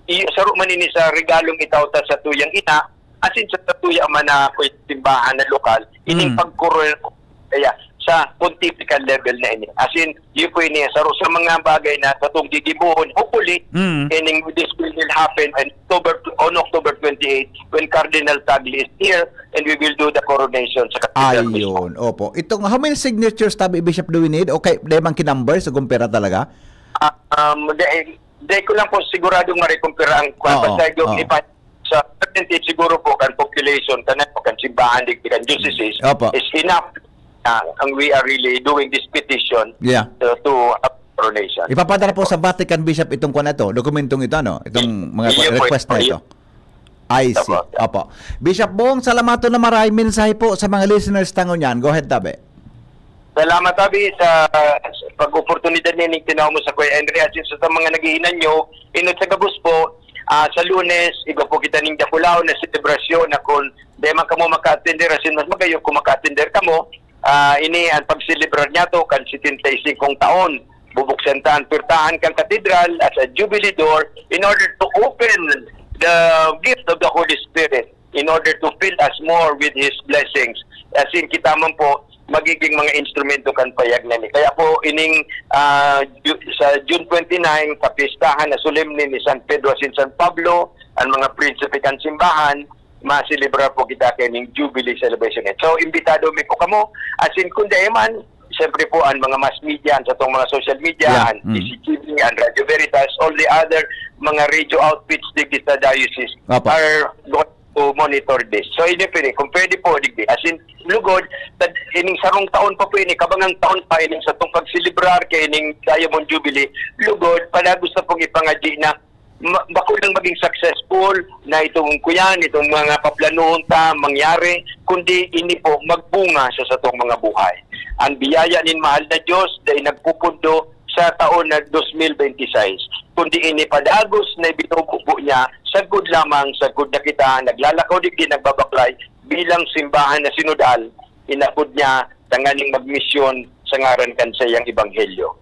iyo, saro man ini sa regalong itao ta sa tuyang ina, asin sa, sa tuya man na, kuya, simbahan na lokal, ining Mm. pagkuro-, kaya sa pontifical level na ini. Asin, iyo po ini, saro sa mga bagay na sa tong gigibohon, hopefully, Mm. ining this will, will happen on October, on October twenty-eight, when Cardinal Tagle is here, and we will do the coronation sa cathedral mismo. Ayun, opo. Itong, how many signatures, tabi, Bishop, do we need? Okay, dahil man kinumber, sa kumpira talaga? Ah, um, dahil, dahil ko lang po siguradong marekumpira ang kwan, Oo, basta yung oo. iba sa percentage siguro po kan population, kan, kan simbahan, di kan diocese, Opo. is enough na ang we are really doing this petition Yeah. to, to a coronation. Ipapadala po sa Vatican, Bishop, itong kwan na ito, dokumentong ito, ano? Itong mga Iyo po, request na iyo. ito. I see. Opo. Opo. Bishop Bong, salamaton na maray. Mensahe po sa mga listeners ta ngunyan. Go ahead, tabi. Salamat, Abi, sa, sa pag-oportunidad na ining tinaw mo sa Kuya Henry at sa, sa mga naghihinanyo. Inot sa gabos po, ah, sa Lunes, iba po kita ning dakulaw na selebrasyon na kung di man kamo maka-attender, asin mas magayon kung maka-attender kamo, ah, ini ang pagselebrar niya to kan setenta y cinco taon. Bubuksan ta ang pirtahan kan katedral as a jubilee door in order to open the gift of the Holy Spirit in order to fill us more with His blessings. As in, kita man po, magiging mga instrumento kan payag na ni. Kaya po, ining, ah, Ju-, sa June twenty-nine, kapistahan na solemne ni San Pedro asin San Pablo, ang mga prinsipe kan simbahan, maselebrar po kita kaining Jubilee Celebration. So, imbitado mi po kamo. As in, kung dai man, siyempre po, ang mga mass media, ang satong mga social media, Yeah. ang Mm. T C T V, ang Radio Veritas, all the other mga radio outfits digdi sa diocese Apo. are going to monitor this. So, hindi pwede. Kung pwede po, digdi. As in, lugod, tad-, ining sarong taon pa po ini, kabangang taon pa ining satong pagselebrar kaining Diamond Jubilee, lugod, pala gusto pong ipangadyi na ma-, bako lang maging successful na itong kuyan, itong mga paplanuhon ta mangyari, kundi ini po magbunga sa satong mga buhay. Ang biyaya nin mahal na Diyos dai nagpupundo sa taon na dos mil benti sais, kundi ini padagos na ibinububo niya, sagkod lamang, sagkod na kita naglalakaw digdi, nagbabaklay bilang simbahan na sinodal, inapod niya tanganing magmisyon sa ngaran kan saiyang ebanghelyo.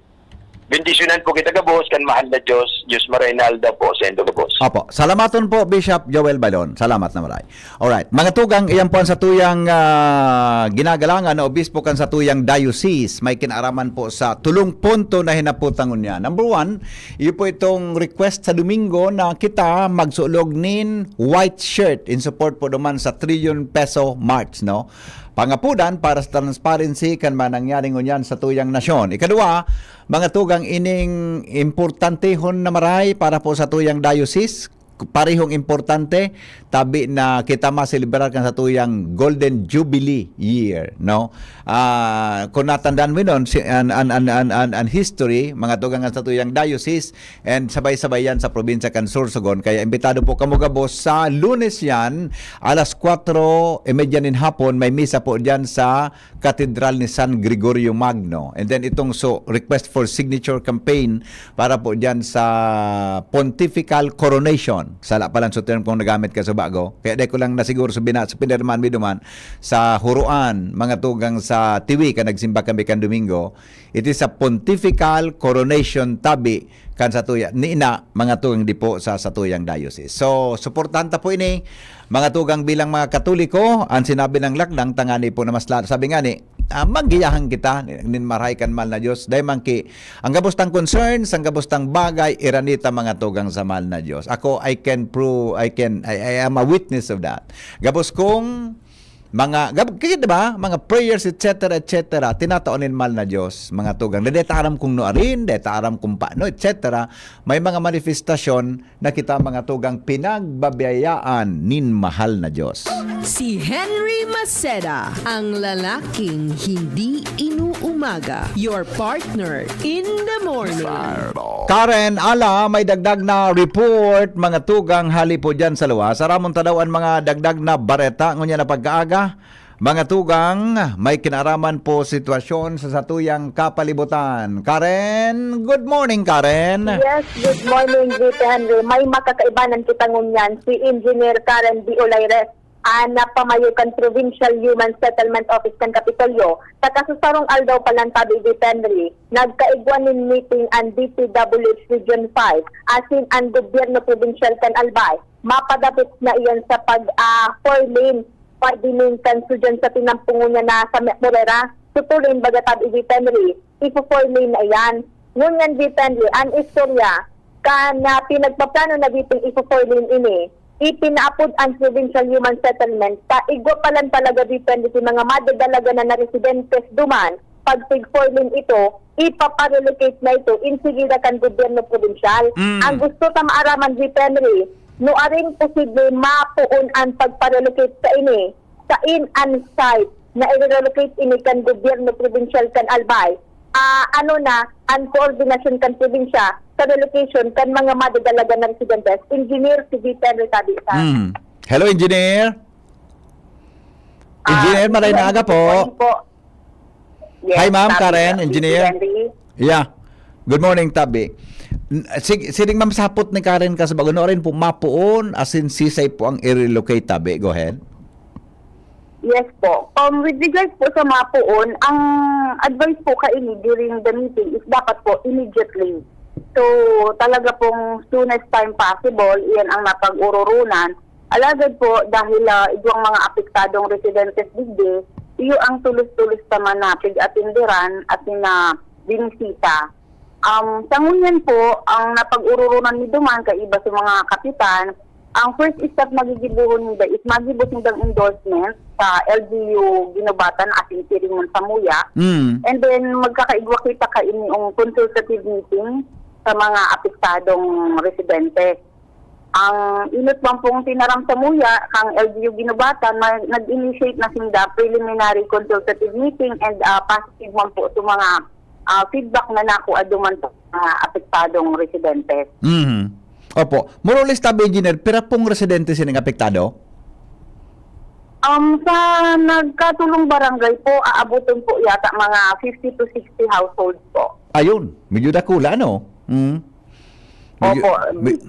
Bendisyonan po kita gabos kan mahal na Diyos. Diyos maraynal daw po sa indo gabos. Opo. Salamaton po, Bishop Joel Balon. Salamat na maray. Alright. Mga tugang, iyan po ang satuyang, ah, ginagalangan na obispo kan satuyang diocese. May kinaraman po sa tulong punto na hinaputan ngunyan. Number one, iyo po itong request sa Domingo na kita magsulog nin white shirt in support po naman sa Trillion Peso March, no? Pangapudan para sa transparency kan mga nangyari ngunyan sa tuyang nasyon. Ikadua, mga tugang, ining importantehon na maray para po sa tuyang diocese, parehong importante, tabi na kita maselebrar kan sa tuyang Golden Jubilee year, no? Ah, kung natandaan mo nun, si, an, an, an, an, an, an history, mga tugang, sa tuyang diocese, and sabay-sabay yan sa probinsya kan Sorsogon. Kaya imbitado po kamo gabos sa Lunes yan, alas kwatro y media nin hapon, may misa po dyan sa Katedral ni San Gregorio Magno. And then itong so, request for signature campaign para po dyan sa pontifical coronation. Sala pa lang sa term kung nagamit ka sa bago. Kaya di ko lang na siguro sa bina-, sa pinirmahan mi duman sa Huroan, mga tugang, sa Tiwi, ka nagsimba kami kan Domingo. It is a pontifical coronation tabi kan satuya, ni ina, mga tugang, di po sa satuyang diocese. So, suportahan ta po ini, mga tugang, bilang mga Katoliko, ang sinabi ng lakdang tangani po na mas la-, sabi nga ni, ah, maggiyahan kita, nin maray kan mahal na Diyos. Dahil man ki, ang gabos tang concerns, ang gabos tang bagay, iranita, mga tugang, sa mahal na Diyos. Ako, I can prove, I can, I, I am a witness of that. Gabos kong mga, gab-, kaya, di ba? Mga prayers, et cetera, et cetera. Tinatao nin mahal na Diyos, mga tugang. Na deta aram kung nuarin, deta aram kung paano, et cetera. May mga manifestasyon na kita, mga tugang, pinagbabiyayaan nin mahal na Diyos. Si Henry Maceda, ang lalaking hindi inuumaga. Your partner in the morning. Karen, ala, may dagdag na report, mga tugang, hali po dyan sa luwas. Aramon ta daw an mga dagdag na bareta ngunyan na pagkaaga. Mga tugang, may kinaraman po sitwasyon sa satuyang kapalibutan. Karen, good morning, Karen. Yes, good morning, Vito Henry. May makakaibanan kita ngunyan, si Engineer Karen B. Olaires, ah, na pamayo kan Provincial Human Settlement Office kan Kapitolyo. Sa kasusarong aldaw pa lang, tabi, Vito Henry, nagkaigwa nin meeting an D P W H Region five, asin an gobyerno probinsyal kan Albay. Mapadapit na iyan sa pag, ah, four lane widening kan sudyan sa tinampungon niya na sa Morera. Suturin, baga, tabi, Vito Henry, ifo-four lane na iyan. Ngunyan, Vito Henry, an istorya, kan, ah, pinagpaplano na ditong ifo-four lane ini, ipinaapod an Provincial Human Settlement ta igwa pa lang talaga, Vito Henry, si mga madadalaga na, na residentes duman, pag tig-four lane ito, ipaparelocate na ito, insigida kan gobyerno probinsyal. Mm. Ang gusto ta maaraman, Vito Henry, nuaring posible mapoon an pagparelocate kaini, saen an site na irelocate ini kan gobyerno probinsyal kan Albay? Ah, ano na an koordinasyon kan probinsya sa relocation kan mga madadalagan na residentes? Engineer, si Vito Henry Tabi sa Mm. Hello, Engineer. Ah, Engineer, maray na aga po. Good morning po. Yes, Hi, ma'am, Tabi, Karen, Tabi, Engineer. Henry. Yeah. Good morning, Tabi. N-, sig-, siring, ma'am, sapot ni Karen ka sa bago, nuarin po mapoon, asin sisay po ang i-relocate, Tabi. Go ahead. Yes po. Um, with regards po sa mapoon, ang advice po kaini during the meeting is dapat po immediately. So, talaga pong soonest time possible, iyan ang napag-ururunan. Alagad po, dahil, ah, igwang mga apektadong residentes digdi, iyo ang tulos-tulos ta man na pig-atenderan asin na binisita. Um, sa ngunyan po, ang napag-ururunan mi duman kaiba sa mga kapitan, ang first step magigibohon ninda is magibo sindang endorsement sa L G U Guinobatan asin siring man samuya. Mm. And then, magkakaigwa kita kaini ong consultative meeting sa mga apektadong residente. Ang inot man pong tinaram samuya, kang L G U Guinobatan, ma-, nag-initiate na sinda preliminary consultative meeting and, ah, positive man po sa mga, ah, feedback na nakua duman sa mga apektadong residentes. Mhm. Opo. More or less tabi, Engineer, pira pong residente sining apektado? Um, sa nagkatulong barangay po, aabutin po yata mga fifty to sixty households po. Ayun, medyo dakula, ano? Mm. Medyo, Opo, me-, V P.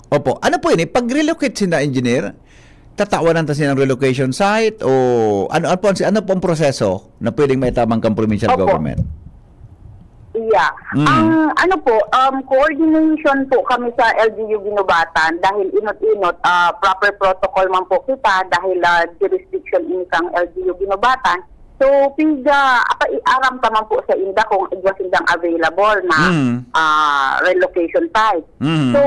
Opo. Ano po ini? Pag-relocate sinda, Engineer, tatawan ta silang relocation site o ano, ano po ang, ano po ang proseso na pwedeng maitabang kang provincial Opo. government? Yeah. Mm. Ang ano po, um, coordination po kami sa L G U Ginubatan dahil inot-inot, ah, proper protocol man po kita dahil, ah, jurisdiction ini kang L G U Ginubatan. So, piga, apa, i-, aram ta man po sa inda kung igwa sindang available na, Mm. ah, relocation site. Mm. So,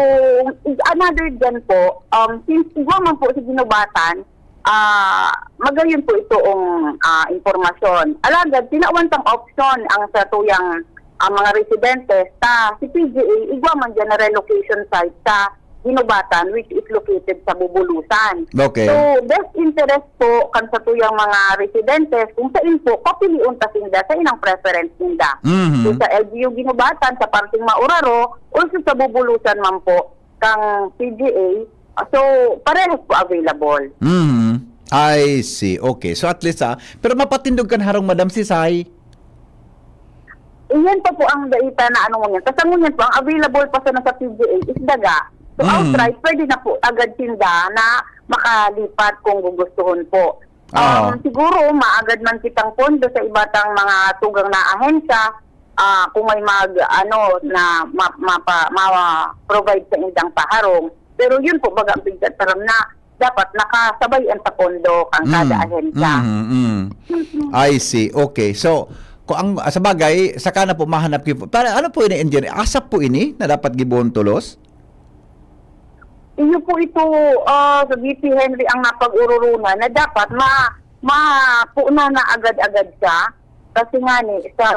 is another dyan po, um, since igwa man po sa Ginubatan, ah, magayon po itong, ah, impormasyon. Alagad, tinawan tang option ang satuyang, ah, mga residentes ta si P G A, igwa man dyan na relocation site sa Ginubatan, which is located sa Bubulusan. Okay. So, best interest po kan satuyang mga residentes, kung sain po, papilion ta sinda sa inang preference ninda. Mhm. So, sa L G U Ginubatan, sa parteng Mauraro, also sa Bubulusan man po, kang P G A, so, parehas po available. Mhm. I see. Okay. So, at least, ah, pero mapatindog kan harong, Madam, si Sai. Iyan pa po ang daita na ano ngunyan. Kasi ngunyan po, ang available pa sana sa P G A is daga. So, Mm. outright, pwede na po agad sinda na makalipat kung gugustuhon po. Ah. Um, siguro, maagad man kitang pondo sa iba tang mga tugang na ahensya, ah, kung may mag, ano, na ma-, mapa-, ma-provide sa indang paharong. Pero yun po, baga ang pigtataram na dapat nakasabay ang sa pondo ang kada Mm. ahensya. Mm, mm. Mm-mm. I see. Okay. So, kung ang, ah, sa bagay, saka na po mahanap ki-, para ano po ini, Engineer? ASAP po ini na dapat gibohon tolos? Iyo po ito, ah, sa V P Henry ang napag-ururunan na dapat ma-, mapuna na agad-agad siya. Kasi nga ni, sa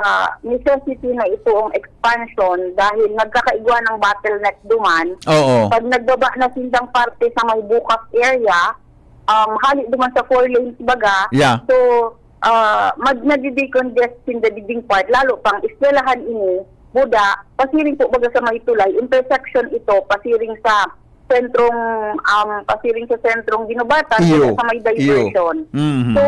necessity na ito ang expansion dahil nagkakaigwa ng bottleneck duman. Oo. Pag nagbaba na sindang parte sa may bukas area, um, hali duman sa four lanes baga. Yeah. So, ah, mag-, nadi-decongest sinda diding part, lalo pang eskwelahan ini, Buda, pasiring po baga sa may tulay, intersection ito, pasiring sa sentrong, um, pasiring sa sentrong Ginubatan, Iyo. Sa may Iyo. diversion. Mhm. So,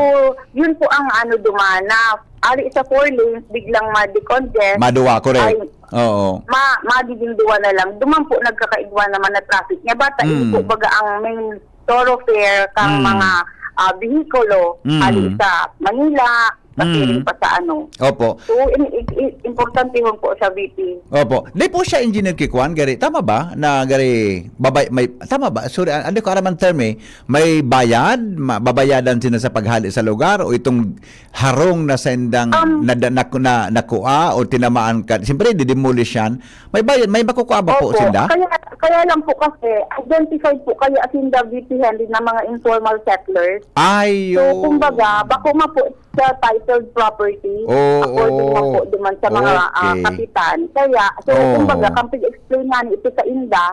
yun po ang ano duman, na ali sa four lanes, biglang ma-decongest. Maduwa, correct. Ay, Oo. ma-, magiging duwa na lang. Duman po nagkakaigwa naman na traffic niya. Bata, hindi Mm. po baga ang main thoroughfare kang Mm. mga, ah, behikulo, Mm. ali sa Manila, pasiring Mm. pa sa ano. Opo. So, in-, i-, i-, importante yun po sa V P. Opo. Di po siya, Engineer, kikwan, gari, tama ba? Na gari, babay-, may, tama ba? Sorry, ah, hindi ko aram ang term eh. May bayad? Ma-, babayadan sila sa paghali sa lugar? O itong harong na sendang Um, na, na, na, nakua o tinamaan ka? Siyempre, didemolish yan. May bayad, may makukuha ba po Opo. sinda? Kaya, kaya lang po kasi, identified po kaya sinda V P Henry na mga informal settlers. Ay, So, oo. kumbaga, bako man po sa titled property, Oo, according man oo. po duman sa mga, ah, Okay. kapitan. Kaya, so, Oo. kumbaga, kang pag-explain nga ito sa inda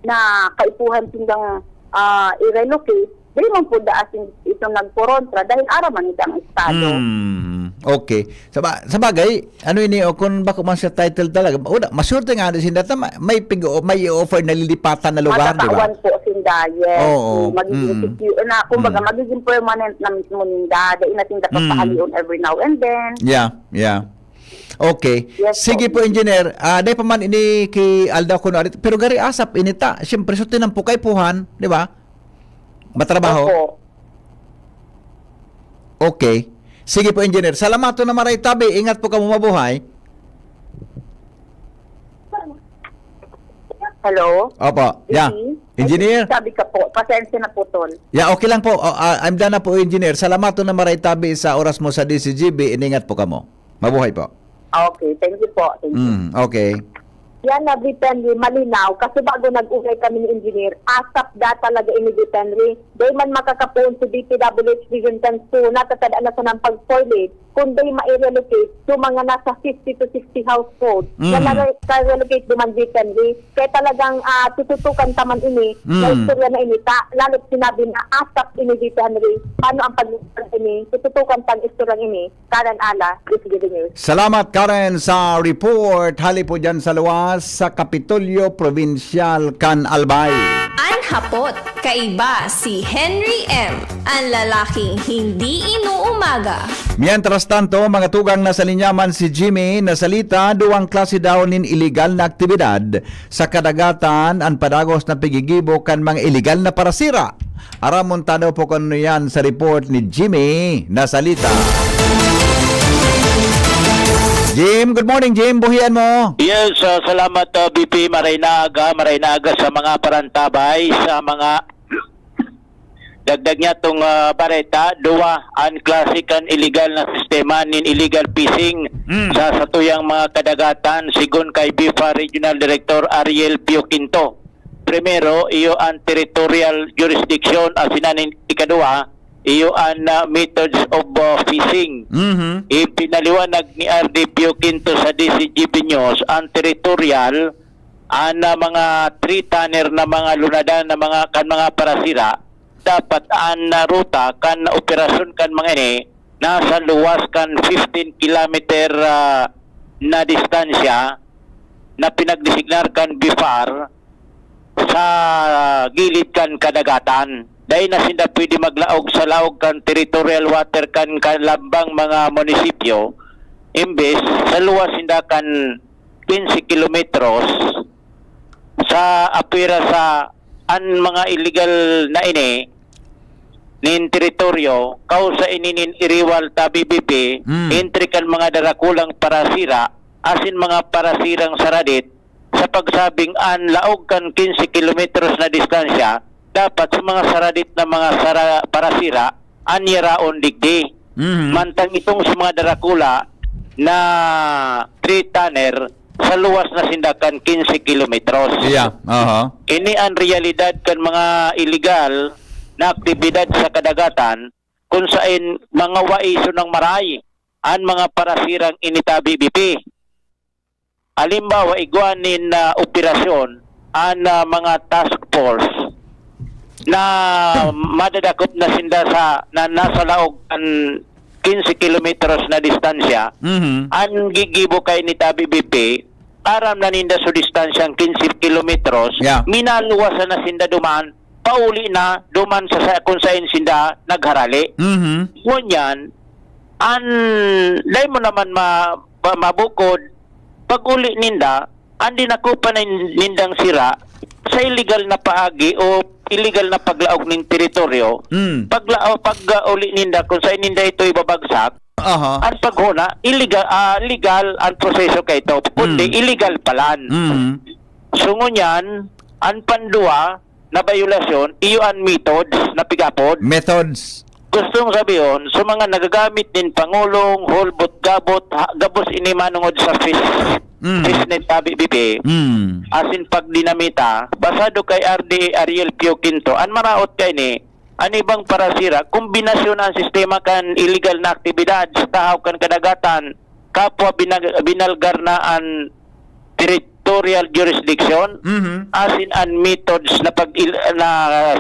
na kaipuhan sindang, ah, i-relocate, di man po daasin itong nagkorontra dahil aram man ito ang estado. Hmm, okay. Sa ba-, sa bagay, ano ini, o kung bako man sa title talaga, wala, maswerte nga na sinda ta, ma-, may pig-, may i-offer na lilipatan na lugar, di ba? Matatawan po sinda, yes. Oo. Yung magiging Mm. secure, na, kumbaga, Mm. magiging permanent na mismo ninda. Dahil na sinda Mm. papahalion every now and then. Yeah, yeah. Okay. Yes Sige po. po, Engineer. Ah, dai pa man ini ki Aldaw kuno arit, pero gari asap ini ta. Siyempre, so tinan po kay puhan, di ba? Matrabaho. Opo. Okay. Sige po, Engineer. Salamaton na maray tabi. Ingat po kamo, mabuhay. Hello? Opo. Yeah. Engineer? Engineer? Sabi ka po, pasensya na po, Tol. Yeah, okay lang po. O, ah, I'm done na po, Engineer. Salamaton na maray tabi sa oras mo sa D C G B. Iningat po kamo. Mabuhay po. Okay, thank you po. Thank you. Mm, okay. Yan na, Brittany, malinaw. Kasi bago nag-ugay kami ni Engineer, asap da talaga ini, Brittany. Dai man makakapoon si D P W H Division ten two, natatadaan na sa nang pag-toilet, kung dai ma-relocate, yung mga nasa fifty to sixty household, na Mm. nare-, relocate duman, Brittany. Kaya talagang, ah, tututukan ta man ini, Mm. na istorya na ini, ta, lalo't sinabi na asap ini, Brittany. Paano ang pag-, ini? Tututukan ta ang istorya ini. Karen Ala, D C G B News. Salamat, Karen, sa report. Hali po dyan sa luwas. sa Kapitolyo Probinsyal kan Albay. An hapot, kaiba si Henry M, an lalaking hindi inuumaga. Mientras tanto, mga tugang, nasa linya man si Jimmy Nasalita. Duwang klase daw nin iligal na aktibidad sa kadagatan an padagos na pigigibo kan mga iligal na parasira. Aramon ta daw po kung ano yan sa report ni Jimmy Nasalita. Jim, good morning, Jim. Buhian mo. Yes, ah, salamat, ah, B P. Maray na aga, maray na aga sa mga parantabay, sa mga dagdag niya tong, ah, bareta. Duwa an klase kan iligal na sistema nin illegal fishing Mm. sa satuyang mga kadagatan, sigon kay BIFAR Regional Director Ariel Pio Quinto. Primero, iyo an territorial jurisdiction, asin an ikaduwa, iyo an, ah, methods of, ah, fishing. Mhm. Ipinaliwanag ni R D Pio Quinto sa D Z G B News, an territorial, an, ah, mga three tonner na mga lunadan na mga, kan mga parasira, dapat an, ah, ruta kan operasyon kan mga ini nasa luwas kan fifteen kilometer, ah, na distansya na pinagdesignar kan BIFAR sa gilid kan kadagatan. Dai na sinda pwede maglaog sa laog kan territorial water kan kalambang mga munisipyo, imbes sa luwas sinda kan quince kilometros sa apwera sa an mga illegal na ini nin teritoryo, kausa ini nin iriwal ta B B P, Mm. entre kan mga darakulang parasira asin mga parasirang saradit, sa pagsabing an laog kan quince kilometros na distansya, dapat sa mga saradit na mga sara-, parasira, an yaraon digdi. Mhm. Mantang itong sa mga darakula na three tonner, sa luwas na sinda kan quince kilometros. Yeah, aha. Ini an realidad kan mga iligal na aktibidad sa kadagatan, kung saen mga waiso nang maray an mga parasirang ini ta B B P. Halimbawa, igwa nin, ah, operasyon an, ah, mga task force na madadakop na sinda sa, na nasa laog kan quince kilometros na distansya. Mhm. An gigibo kay ni ta B B P, aram na ninda sa distansyang quince kilometros, Yeah. minaluwasan na sinda duman, pauli na duman sa, sa kung saen sinda nagharali. Mhm. Ngunyan, an, dai mo naman ma-, ma-, mabukod, pag-uli ninda, an dinakupan nin-, nindang sira sa iligal na paagi o iligal na paglaog nin teritoryo, Mm. pagla-, o pag-uli ninda kung saen ninda ito ibabagsak, Aha. an paghuna, iliga-, ah, legal an proseso kaito, kundi Mm. illegal palan. Mm. So, ngunyan, an pandua na bayolasyon, iyo an methods na pigapod. Methods. Gustong sabihon, sa mga nagagamit nin pangulong, hulbot-gabot, ha, gabos ini manongod sa fish, Mm. fishnet ta B B P, Mm. asin pagdinamita, basado kay R D A Ariel Pio Quinto, an maraot kaini, an ibang parasira, kombinasyon an sistema kan iligal na aktibidad sa tahaw kan kadagatan, kapwa binag-, binalgar na an territorial jurisdiction, Mhm. asin an methods na pag-, na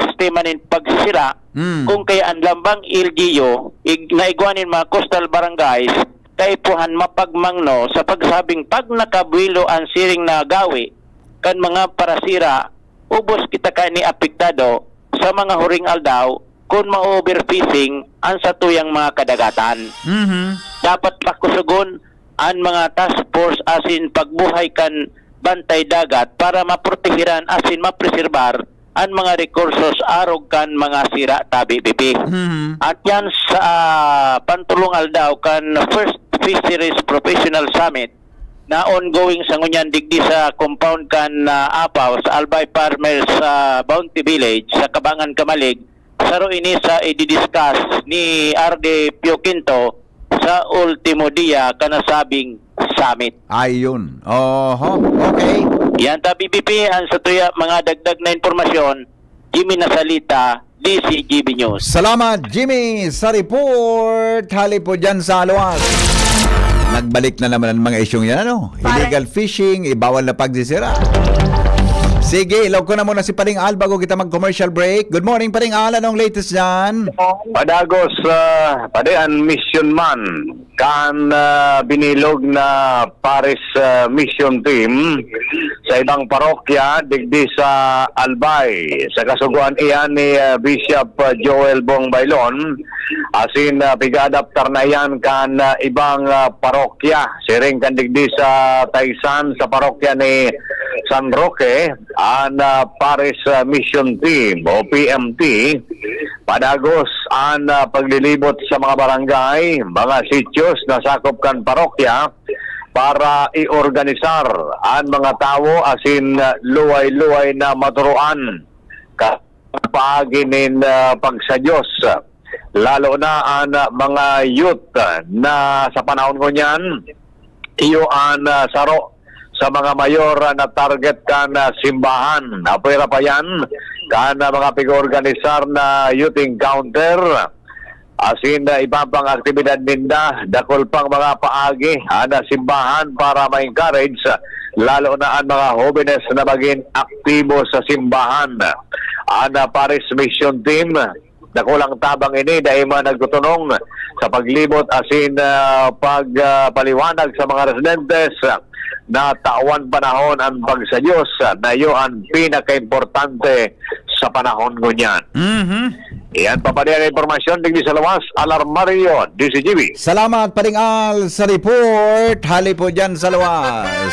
sistema nin pagsisira, Mm. kung kaya an lambang L G U, ig-, na igwa nin mga coastal barangays, kaipuhan mapagmangno sa pagsabing pag nakabuwelo an siring na gawi kan mga parasira, ubos kita kaini apektado sa mga huring aldaw kun ma-overfishing an satuyang mga kadagatan. Mhm. Dapat pakusogon an mga task force asin pagbuhay kan bantay dagat para maprotehiran asin mapreserbar an mga rekursos arog kan mga sira ta B B P. Mhm. At yan sa, ah, pantulong aldaw kan First Fisheries Professional Summit na ongoing sa ngunyan digdi sa compound kan, ah, Apaw sa Albay Farmers sa Bounty Village sa Kabangan, Camalig. Saro ini sa ididiscuss ni R D Pio Quinto sa ultimo dia kan nasabing summit. Ayun. Oho. Okay. Yan ta, B B P, ang sa tuya mga dagdag na impormasyon, Jimmy Nasalita, D Z G B News. Salamat, Jimmy, sa report. Hali po dyan sa Aluwas. Nagbalik na naman ang mga isyong yan, ano? Illegal fishing, ibawal na pagsisira. Sige, ilog ko na muna si Paring Al bago kita mag-commercial break. Good morning, Paring Al. Anong latest dyan? Padagos, ah, padi an mission man kan, ah, binilog na Paris, ah, Mission Team sa ibang parokya digdi sa Albay. Sa kasugoan iyan ni, ah, Bishop, ah, Joel Bong Bailon, asin, ah, piga-adaptar na iyan kan, ah, ibang, ah, parokya. Siring kan digdi sa Taysan, sa parokya ni San Roque, an, ah, Paris, ah, Mission Team o P M T, padagos an, ah, paglilibot sa mga barangay, mga sitios na sakop kan parokya para iorganisar an mga tawo asin, ah, luway-luway na maturoan ka paagi nin, ah, pagsadyos. Lalo na an, ah, mga youth, ah, na sa panahon ngunyan, iyo an, ah, saro sa mga mayor, ah, na target kan, ah, simbahan. Apwera pa yan, kan, ah, mga pig-organisar na youth encounter, asin, ah, iba pang aktibidad ninda, dakul pang mga paagi an, ah, simbahan para ma-encourage, ah, lalo na an mga hobenes na magin aktibo sa simbahan. An, ah, Paris Mission Team, dakulang tabang ini, dai man nagtutunong sa paglibot asin, ah, pag, ah, paliwanag sa mga residentes na tawan panahon an pagsadyos, ah, na iyo an pinakaimportante sa panahon ngunyan. Mhm. Iyan pa padi an impormasyon digdi sa luwas, Alarmario, D C G B. Salamat, Paring Al, sa report. Hali po dyan sa luwas.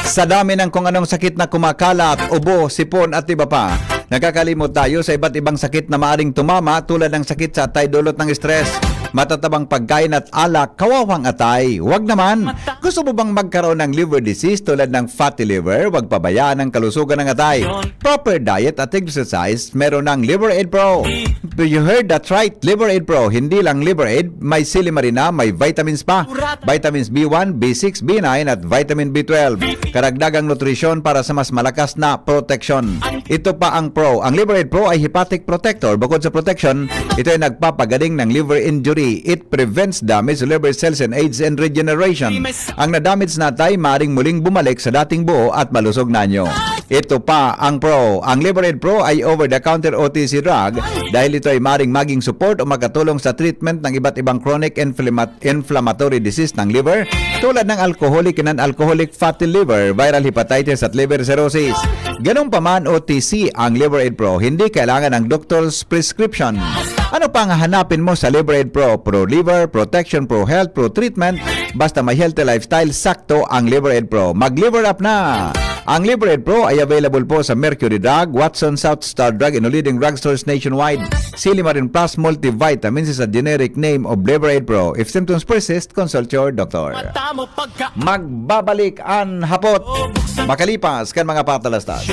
Sa dami ng kung anong sakit na kumakalat, ubo, sipon at iba pa, nakakalimot tayo sa iba't ibang sakit na maaring tumama tulad ng sakit sa atay dulot ng stress, matatabang pagkain at alak, kawawang atay. Wag naman! Gusto mo bang magkaroon ng liver disease tulad ng fatty liver? Wag pabayaan ang kalusugan ng atay. Proper diet at exercise, meron ng Liver Aid Pro. You heard that right, Liver Aid Pro. Hindi lang Liver Aid, may silimarina, may vitamins pa. Vitamins B one, B six, B nine at vitamin B twelve. Karagdagang nutrisyon para sa mas malakas na proteksyon. Ito pa ang Pro. Ang Liver Aid Pro ay hepatic protector. Bukod sa protection, ito ay nagpapagaling ng liver injury. It prevents damage to liver cells and aids in regeneration. Ang na-damage na atay maring muling bumalik sa dating buo at malusog na anyo. Ito pa ang Pro. Ang Liver Aid Pro ay over-the-counter O T C drug dahil ito ay maring maging support o makatulong sa treatment ng iba't ibang chronic inflama- inflammatory disease ng liver, tulad ng alcoholic and non-alcoholic fatty liver, viral hepatitis at liver cirrhosis. Ganun pa man, O T C ang Liver Aid Pro, hindi kailangan ng doctor's prescription. Ano pa ang hahanapin mo sa Liver Aid Pro? Pro liver, protection, pro health, pro treatment. Basta may healthy lifestyle, sakto ang Liver Aid Pro. Mag Liver Up na! Ang Liver Aid Pro ay available po sa Mercury Drug, Watson, South Star Drug, and leading drugstores nationwide. Silimarin Plus Multivitamins is a generic name of Liver Aid Pro. If symptoms persist, consult your doctor. Magbabalik an hapot makalipas kan mga patalastas.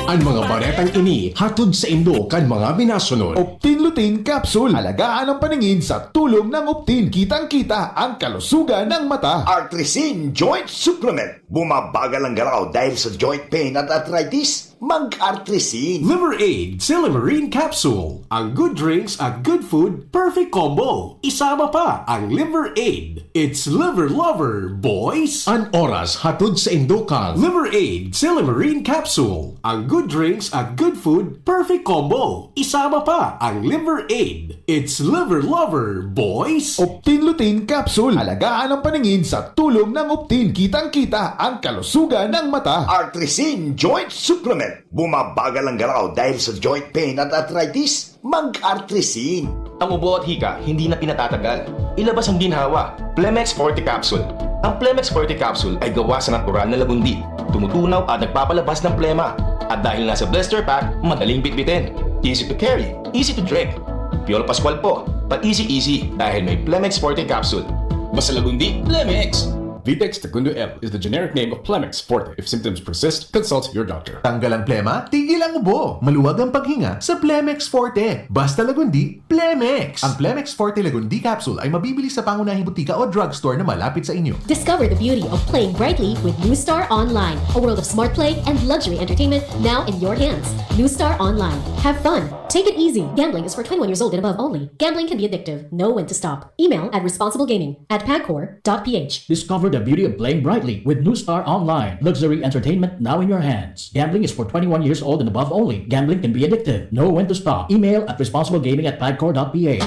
An mga baretang ini hatod saindo kan mga binasunod. Optin Lutein Capsule. Alagaan ang paningin sa tulong ng Optin. Kitang-kita ang kalusugan ng mata. Artrisin Joint Supplement. Bumabagal ang galaw dahil sa joint pain at arthritis. Mag-Artrisin. Liver Aid Silymarin Capsule. Ang good drinks at good food, perfect combo. Isama pa ang Liver Aid. It's Liver Lover, boys! An oras hatod saindo kan Liver Aid Silymarin Capsule. Ang good drinks at good food, perfect combo. Isama pa ang Liver Aid. It's Liver Lover, boys! Optin Lutein Capsule. Alagaan ang paningin sa tulong ng Optin. Kitang-kita ang kalusugan ng mata. Artrisin Joint Supplement. Bumabagal ang galaw dahil sa joint pain at arthritis? Mag-Artrisin. Ang ubo at hika, hindi na pinatatagal. Ilabas ang ginhawa. Plemex Forte Capsule. Ang Plemex Forte Capsule ay gawa sa natural na lagundi. Tumutunaw at nagpapalabas ng plema. At dahil nasa blister pack, madaling bitbitin. Easy to carry, easy to drink. Piolo Pascual po, pa-easy-easy dahil may Plemex Forte Capsule. Basta lagundi, Plemex! Vitex Segundo L is the generic name of Plemex Forte. If symptoms persist, consult your doctor. Tanggal ang plema, tigil ang ubo. Maluwag ang paghinga sa Plemex Forte. Basta lagundi, Plemex! Ang Plemex Forte Lagundi Capsule ay mabibili sa pangunahing butika o drugstore na malapit sa inyo. Discover the beauty of playing brightly with New Star Online, a world of smart play and luxury entertainment now in your hands. New Star Online. Have fun. Take it easy. Gambling is for twenty-one years old and above only. Gambling can be addictive. Know when to stop. Email at responsiblegaming at pagcor.ph. Discover The beauty of playing brightly with New Star Online. Luxury entertainment now in your hands. Gambling is for twenty-one years old and above only. Gambling can be addictive. Know when to stop. Email at responsiblegaming at pagcor dot p h.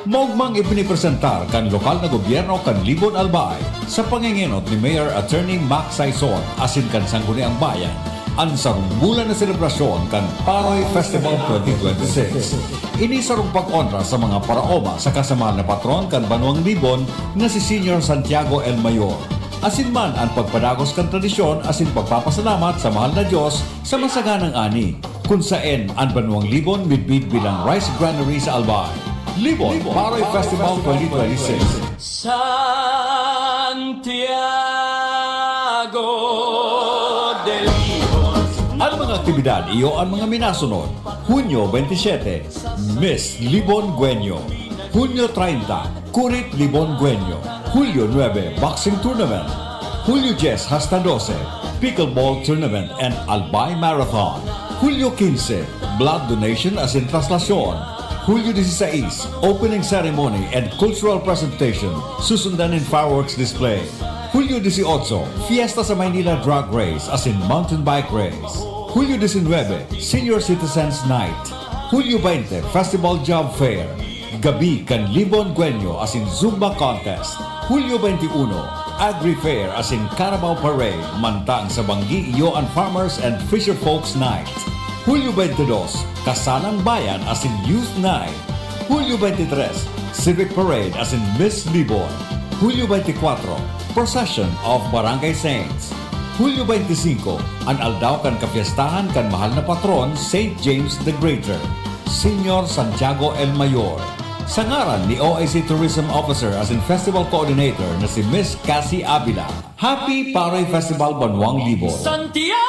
Maugmang ipinipresentar kan lokal na gobyerno kan Libon, Albay, sa pangengenot ni Mayor Attorney Mac Saison asin kan Sangguniang Bayan, an sarong bulan na selebrasyon kan Paroy Festival twenty twenty-six. Ini sarong pag-onra sa mga paraoma saka sa mahal na patron kan banwang Libon na si Señor Santiago el Mayor. Asin man an pagpadagos kan tradisyon asin pagpapasalamat sa mahal na Diyos sa masaganang ani, kun saen an banwang Libon midbid bilang rice granary sa Albay. Libon Paroy Festival twenty twenty-six. Santiago de Libon. An mga aktibidad iyo an mga minasunod: Hunyo twenty-seven, Miss Libon Guenyo. Hunyo treinta, Kurit Libon Guenyo. Hulyo nuebe, Boxing Tournament. Hulyo dyes hasta dose, Pickleball Tournament and Albay Marathon. Hulyo quince, Blood Donation asin Traslasyon. Hulyo dieciséis, Opening Ceremony and Cultural Presentation, susundan nin fireworks display. Hulyo dieciocho, Fiesta sa Maynila Drag Race asin Mountain Bike Race. Hulyo diecinuebe, Senior Citizens Night. Hulyo veinte, Festival Job Fair. Gabi kan Libon Guenyo asin Zumba Contest. Hulyo twenty-uno, Agri Fair asin Carabao Parade, mantang sa Banggi iyo an Farmers and Fisher Folks Night. Hulyo twenty-dos, Kasalang Bayan asin Youth Night. Hulyo twenty-tres, Civic Parade asin Miss Libon. Hulyo twenty-kuwatro, Procession of Barangay Saints. Hulyo twenty-singko, an aldaw kan kapiestahan kan mahal na patron, Saint James the Greater, Señor Santiago el Mayor. Sa ngaran ni O A C Tourism Officer asin Festival Coordinator na si Miss Cassie Avila, Happy Paroy Festival Banwang Libon! Santiago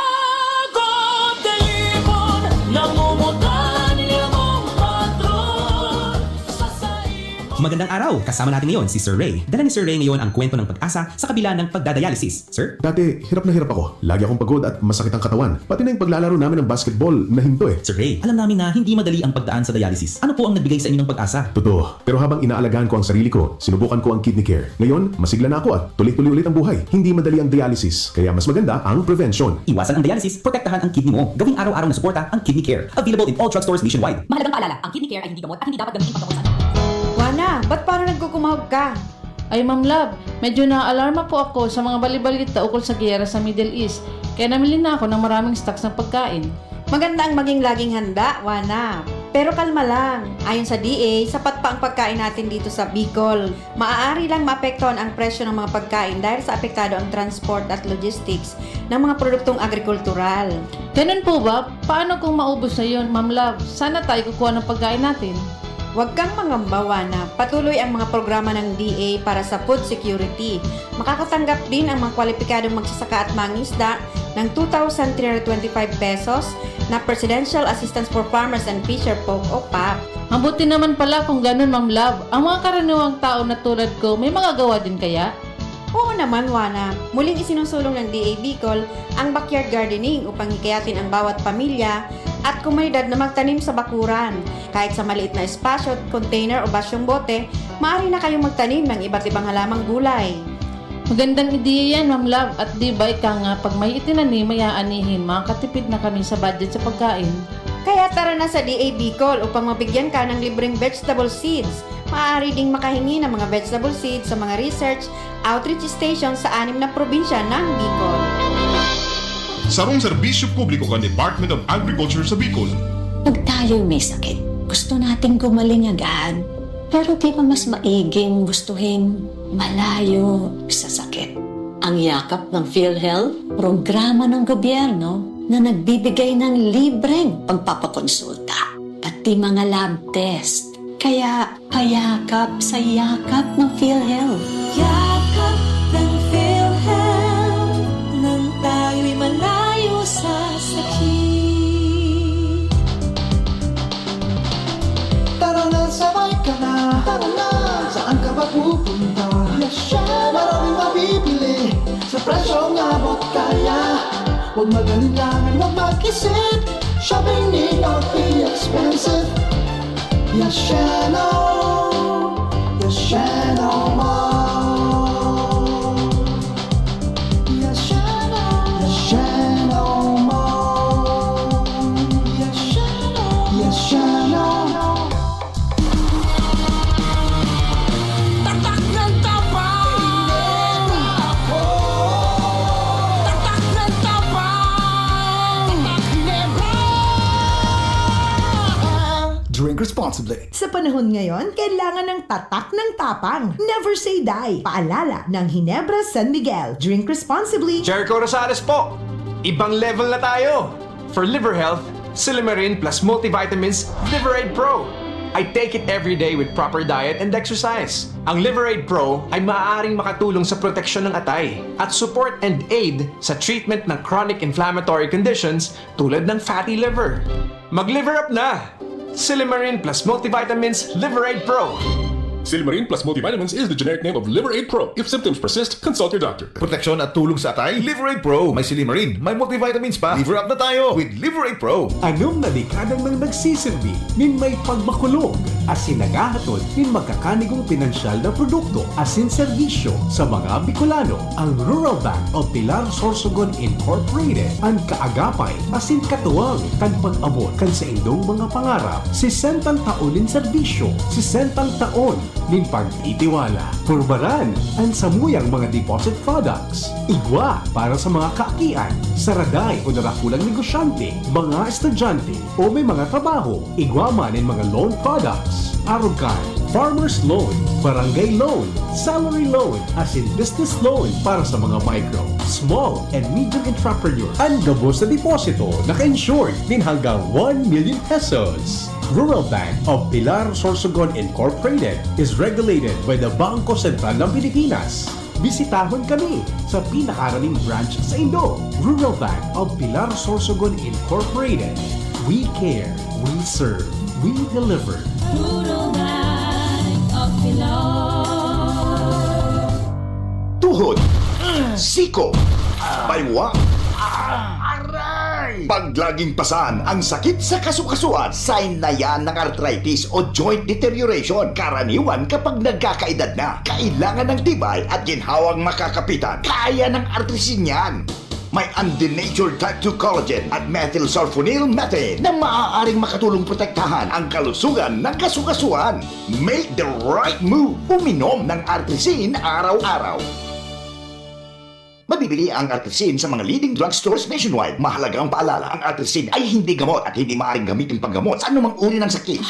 de Libon, namumutan limong patron sa saimo. Magandang araw! Kasama natin ngayon si Sir Ray. Dala ni Sir Ray ngayon ang kwento ng pag-asa sa kabila ng pagdadialysis. Sir? Dati, hirap na hirap ako. Lagi akong pagod at masakit ang katawan. Pati na yung paglalaro namin ng basketball, nahinto eh. Sir Ray, alam namin na hindi madali ang pagdaan sa dialysis. Ano po ang nagbigay sa inyo ng pag-asa? Totoo. Pero habang inaalagaan ko ang sarili ko, sinubukan ko ang Kidney Care. Ngayon, masigla na ako at tuloy-tuloy ulit ang buhay. Hindi madali ang dialysis, kaya mas maganda ang prevention. Iwasan ang dialysis, protektahan ang kidney mo. Gawing araw-araw na suporta ang Kidney Care. Available in all drugstores nationwide. Mahalagang paalala, ang Kidney Care ay hindi gamot at hindi dapat gamitin pagkapos sa Wana, ba't parang nagkukumahog ka? Ay, Ma'am Love, medyo naaalarma po ako sa mga bali-balita ukol sa giyera sa Middle East, kaya namili na ako ng maraming stocks ng pagkain. Maganda ang maging laging handa, Wana. Pero kalma lang. Ayon sa D A, sapat pa ang pagkain natin dito sa Bicol. Maaari lang maapektuhan ang presyo ng mga pagkain dahil sa apektado ang transport at logistics ng mga produktong agrikultural. Ganun po ba? Paano kung maubos na yun, Ma'am Love? Saan na tayo kukuha ng pagkain natin? Huwag kang mangamba, Wana. Patuloy ang mga programa ng D A para sa food security. Makakatanggap din ang mga kwalipikadong magsasaka at mangingisda ng two thousand three hundred twenty-five pesos na Presidential Assistance for Farmers and Fisherfolk o pap. Mabuti naman pala kung ganun, Ma'am Love. Ang mga karaniwang tao na tulad ko, may magagawa din kaya? Oo naman, Wana. Muling isinusulong ng D A Bicol ang backyard gardening upang hikayatin ang bawat pamilya at komunidad na magtanim sa bakuran. Kahit sa maliit na espasyo, container o basyong bote, maaari na kayong magtanim ng iba't ibang halamang gulay. Magandang ideya yan, Ma'am Love. At di ba ika nga, pag may itinanim, may aanihin, makakatipid na kami sa budget sa pagkain. Kaya tara na sa D A Bicol upang mabigyan ka ng libreng vegetable seeds. Maaari ding makahingi ng mga vegetable seeds sa mga research outreach station sa anim na probinsya ng Bicol. Sarong serbisyo publiko kan Department of Agriculture sa Bicol. Pag tayo'y may sakit, gusto nating gumaling agad. Pero di ba mas maiging gustuhin malayo sa sakit? Ang Yakap ng PhilHealth, programa ng gobyerno na nagbibigay ng libreng pagpapakonsulta, pati mga lab test. Kaya payakap sa Yakap ng PhilHealth. Yakap ng PhilHealth, nang tayo'y malayo sa sakit. Tara na, sabay ka na. Tara na, saan ka ba pupunta? Yes, siya. Maraming mabibili sa presyong abot kaya. Huwag mag-alinlangan, huwag mag-isip. Shopping need not be expensive. Yasheno, Yasheno Mall. Drink responsibly. Sa panahon ngayon, kailangan ng tatak ng tapang. Never say die. Paalala ng Ginebra San Miguel. Drink responsibly. Jericho Rosales po! Ibang level na tayo! For liver health, Silymarin plus multivitamins Liver Aid Pro. I take it every day with proper diet and exercise. Ang Liver Aid Pro ay maaaring makatulong sa proteksyon ng atay at support and aid sa treatment ng chronic inflammatory conditions tulad ng fatty liver. Mag-liver up na! Silymarin plus multivitamins Liver Aid Pro. Silymarin plus multivitamins is the generic name of Liver Aid Pro. If symptoms persist, consult your doctor. Proteksyon at tulong sa atay, Liver Aid Pro. May silymarin, may multivitamins pa. Liver up na tayo with Liver Aid Pro. Anom na dekada nang nagsisirbi nin may pagmakulog asin naghahatod nin makakanigong pinansyal na produkto asin serbisyo sa mga Bicolano. Ang Rural Bank of Pilar Sorsogon Incorporated an kaagapay asin katuwang kan pag-abot kan saindong mga pangarap. Sesentang taon nin serbisyo, sesentang taon nin pagtitiwala. Pormaran an samuyang mga deposit products. Igwa para sa mga kaakian, saraday o narakulang negosyante, mga estudyante, o may mga trabaho. Igwa man nin mga loan products. Arog kan farmer's loan, barangay loan, salary loan, asin business loan para sa mga micro, small, and medium entrepreneur. An gabos na deposito naka-insured nin hanggang one million pesos. Rural Bank of Pilar Sorsogon Incorporated is regulated by the Bangko Sentral ng Pilipinas. Bisitahon kami sa pinakaraning branch saindo. Rural Bank of Pilar Sorsogon Incorporated. We care, we serve, we deliver. Rural Bank of Pilar. Tuhod, siko, baywa, aray! Pag laging pasan ang sakit sa kasukasuan, sign na yan ng arthritis o joint deterioration. Karaniwan kapag nagkakaedad na, kailangan ng tibay at ginhawang makakapitan. Kaya ng artrisin yan. May undenatured type two collagen at methylsulfonyl methane na maaaring makatulong protektahan ang kalusugan ng kasukasuan. Make the right move. Uminom ng Artrisin araw-araw. Mabibili ang Artrisin sa mga leading drugstores nationwide. Mahalagang paalala, ang Artrisin ay hindi gamot at hindi maaaring gamitin panggamot sa anumang uri ng sakit.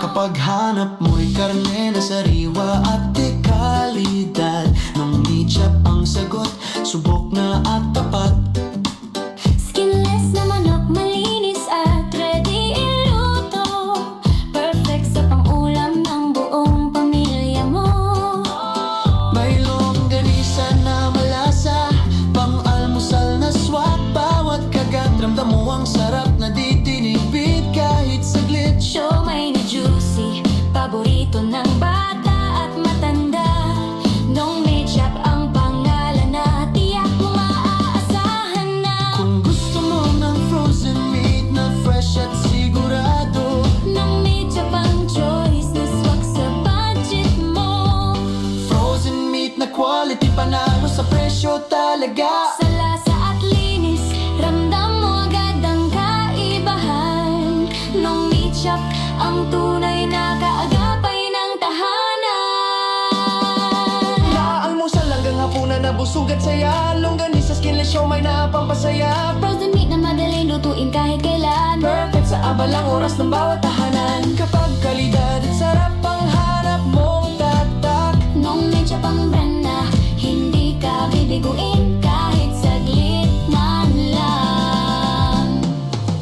Kapag hanap mo'y karne na sariwa at de kalidad, Nong Meat Shop ang sagot, subok na at tapat. Skinless na manok, malinis at ready iluto. Perfect sa pang-ulam ng buong pamilya mo. May longganisa na malasa, pang-almusal na swak. Bawat kagat, ramdam mo ang sarap na di tinipid kahit saglit. Siomai na juicy, paborito ng bata at matanda. Nong Meat Shop ang pangalan na tiyak mong maaasahan na. Kung gusto mo ng frozen meat na fresh at sigurado, Nong Meat Shop ang choice na swak sa budget mo. Frozen meat na quality, panalo sa presyo talaga. Sa lasa at linis, ramdam mo agad ang kaibahan. Nong Meat Shop ang tunay na kaagapay ng tahanan. Mula almusal hanggang hapunan, nabusog at saya. Longganisa, skinless siomai na pampasaya. Frozen meat na madaling lutuin kahit kailan. Perfect sa abalang oras ng bawat tahanan. Kapag kalidad at sarap ang hanap mong tatak. Nong Meat Shop ang brand na hindi ka bibiguin kahit saglit man lang.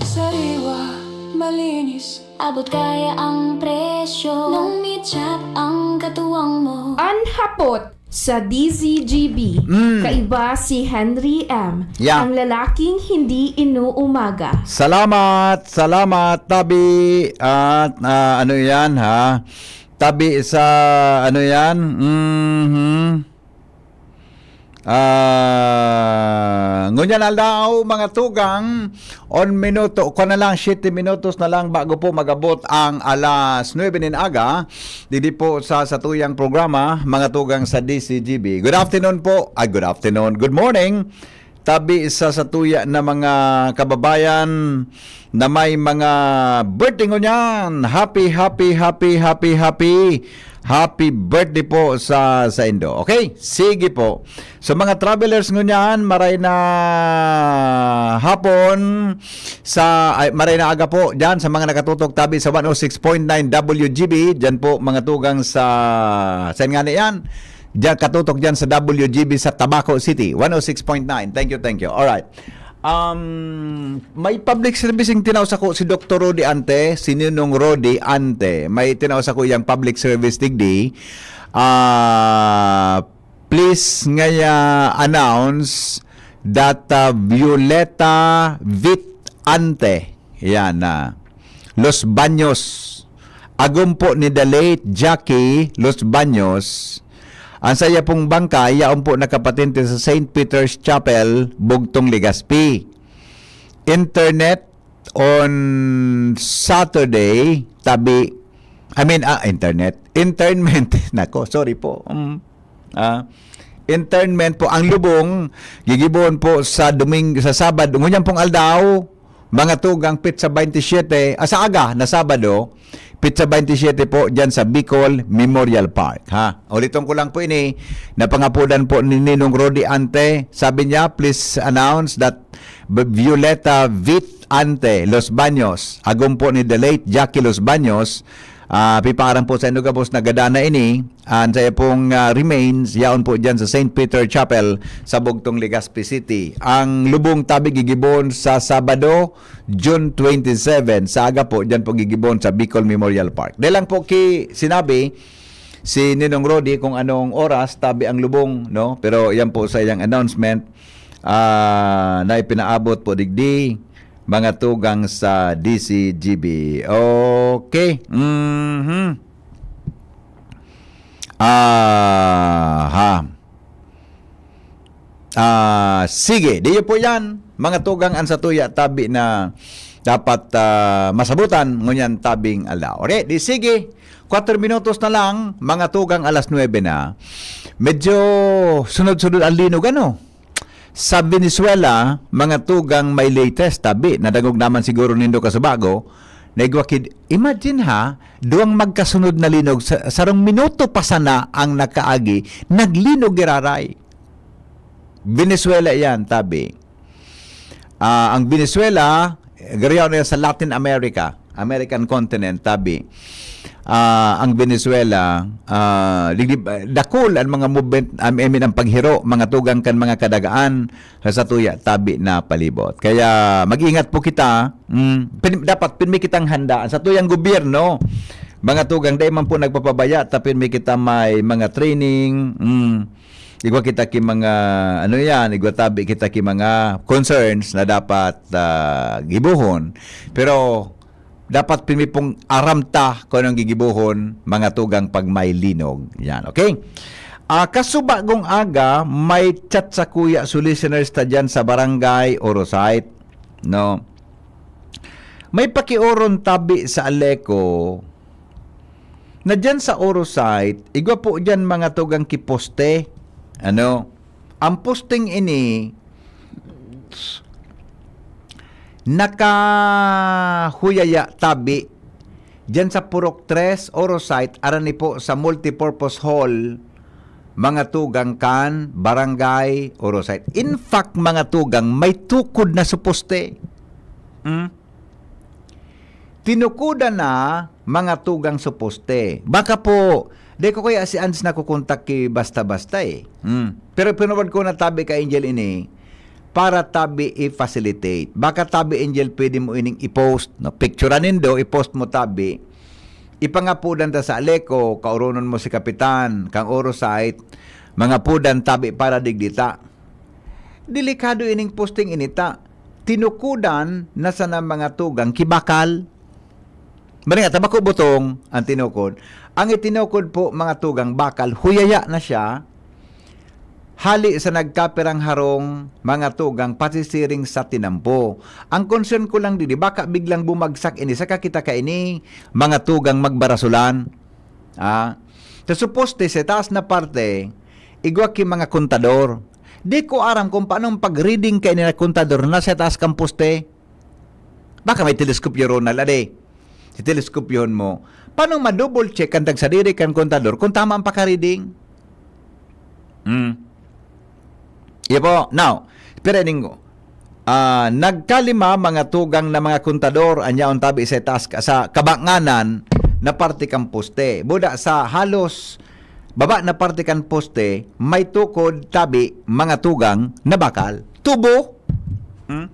Sariwa, malinis. Abot kaya ang presyo. Nong Meat Shop ang katuwang mo. An hapot sa D Z G B, Mm. kaiba si Henry M. Yeah. Ang lalaking hindi inuumaga. Salamat, salamat, tabi at ah, ano yan ha? Tabi sa ano yan? Mhm. Ah, ngunyan aldaw, mga tugang, on minuto, kwa na lang, siyete minutos na lang bago po mag-abot ang alas nuebe nin aga. Didi po sa satuyang programa, mga tugang sa D C G B. Good afternoon po. Ay, good afternoon. Good morning. tabi sa satuya na mga kababayan na may mga birthday ngunyan. Happy, happy, happy, happy, happy. Happy birthday po sa saindo. Okay? Sige po. So, mga travelers ngunyan, maray na hapon sa, ay, maray na aga po diyan sa mga nakatutok tabi sa one oh six point nine W G B. Diyan po, mga tugang sa, saan nga na yan? Diyan, katutok diyan sa W G B sa Tabaco City, one oh six point nine. Thank you, thank you. All right. Um, may public service yung tinaw sako si Doktor Rodi Ante, si Ninong Rodi Ante. May tinaw sako yang public service digdi. Ah, please ngaya announce that, ah, Violeta Vit Ante. Yan na. Los Baños. Agom po ni the late Jackie Los Baños. Ang saya pong bangkay, yaon po nakapatente sa Saint Peter's Chapel, Bugtong, Legazpi. Internet on Saturday, tabi, I mean, ah, internet. Internment. Nako, sorry po. Um, ah, internment po. Ang lubong, gigibon po sa Doming-, sa Sabado. Ngunyan pong aldaw, mga tugang, petsa twenty-seven, ah, sa aga na Sabado, petsa twenty-seven po dyan sa Bicol Memorial Park. Ha? Uliton ko lang po ini, napangapudan po ni Ninong Rodi Ante. Sabi niya, please announce that B-, Violeta Vit Ante Los Baños, agom po ni the late Jackie Los Baños, ah, pipaaram po sa inyo gabos na gada na ini, ang saya pong, ah, remains, yaon po dyan sa Saint Peter Chapel sa Bugtong, Legazpi City. Ang lubong tabi gigibon sa Sabado, June twenty-seven, sa aga po, dyan po gigibon sa Bicol Memorial Park. Dahil lang po ki sinabi si Ninong Rodi kung anong oras tabi ang lubong, no? Pero yan po sa iyang announcement, ah, na ipinaabot po digdi, mga tugang sa D C G B. Okay. Mhm. Aha. Ah, sige, diyo po yan. Mga tugang, ang satuya tabi na dapat, ah, masabutan, ngunyan tabing aldaw. Ore, di sige, kwatro minutos na lang, mga tugang, alas nuebe na. Medyo sunod-sunod ang linog, ano? Sa Venezuela, mga tugang, may latest, tabi, nadangog naman siguro nindo kasubago, na igwa kid, imagine ha, duwang magkasunod na linog, sa, sarong minuto pa sana ang nakaagi, naglinog giraray. Venezuela yan, tabi. Ah, ang Venezuela, gariyaw na yan sa Latin America, American continent, tabi. Ah, ang Venezuela, ah, digdi-, dakul ang mga movement, I mean, ang paghiro, mga tugang kan mga kadagaan sa satuya, tabi na palibot. Kaya mag-ingat po kita, mm, pin-, dapat pirmi kitang handa. Sa tuyang gobyerno, mga tugang, dai man po nagpapabaya, ta pirmi kita may mga training, mm, igwa kita ki mga, ano yan, igwa tabi kita ki mga concerns na dapat, ah, gibohon. Pero, dapat pirmi pong aram ta kung anong gigibohon, mga tugang, pag may linog. Yan, okay? Ah, kasubagong aga, may chat sa kuya, so listeners ta dyan sa Barangay Orosite, no? May pakioron tabi sa Aleco, na dyan sa Orosite, igwa po dyan mga tugang ki poste. Ano? Ang posting ini, nakahuyaya tabi dyan sa Purok tres, Orosite, arani po sa multipurpose hall, mga tugang kan Barangay Orosite. In fact, mga tugang, may tukod na su poste. Hmm? Tinukudan na mga tugang su poste. Baka po, di ko kaya si Ans nakukontak ki basta-basta eh. Hmm. Pero pinawad ko na tabi ka Angel ini para tabi i-facilitate. Baka tabi Angel pwede mo ining i-post. No? Picturean nindo, i-post mo tabi. Ipangapudan ta sa Aleco, kauronon mo si Kapitan, kang Orosite, mga pudan tabi para digdita. Delikado ining posting inita. Tinukudan na sana mga tugang ki bakal. Maring ata bako butong ang tinukod. Ang itinukod po, mga tugang, bakal, huyaya na siya. Hali sa nagkapirang harong, mga tugang, pasisiring sa tinampo. Ang concern ko lang didi, baka biglang bumagsak ini, saka kita kaini, mga tugang, magbarasulan. Ah, sa suposte, sa taas na parte, igwa ki mga kontador. Di ko aram kung paanong pag-reading kaini na kontador na sa taas kan poste. Baka may teleskopyo, Ronald, ade. Si teleskopyohon mo. Paano ma-double check kan tagsadiri kan kontador kung tama ang paka-reading? Hmm. Iya po. Now, pero ning, ah, nagkalima mga tugang na mga kontador an yaon tabi sa taas ka, sa kabanganan na parte kan poste. Buda sa halos baba na parte kan poste, may tukod tabi mga tugang na bakal. Tubo. Hmm?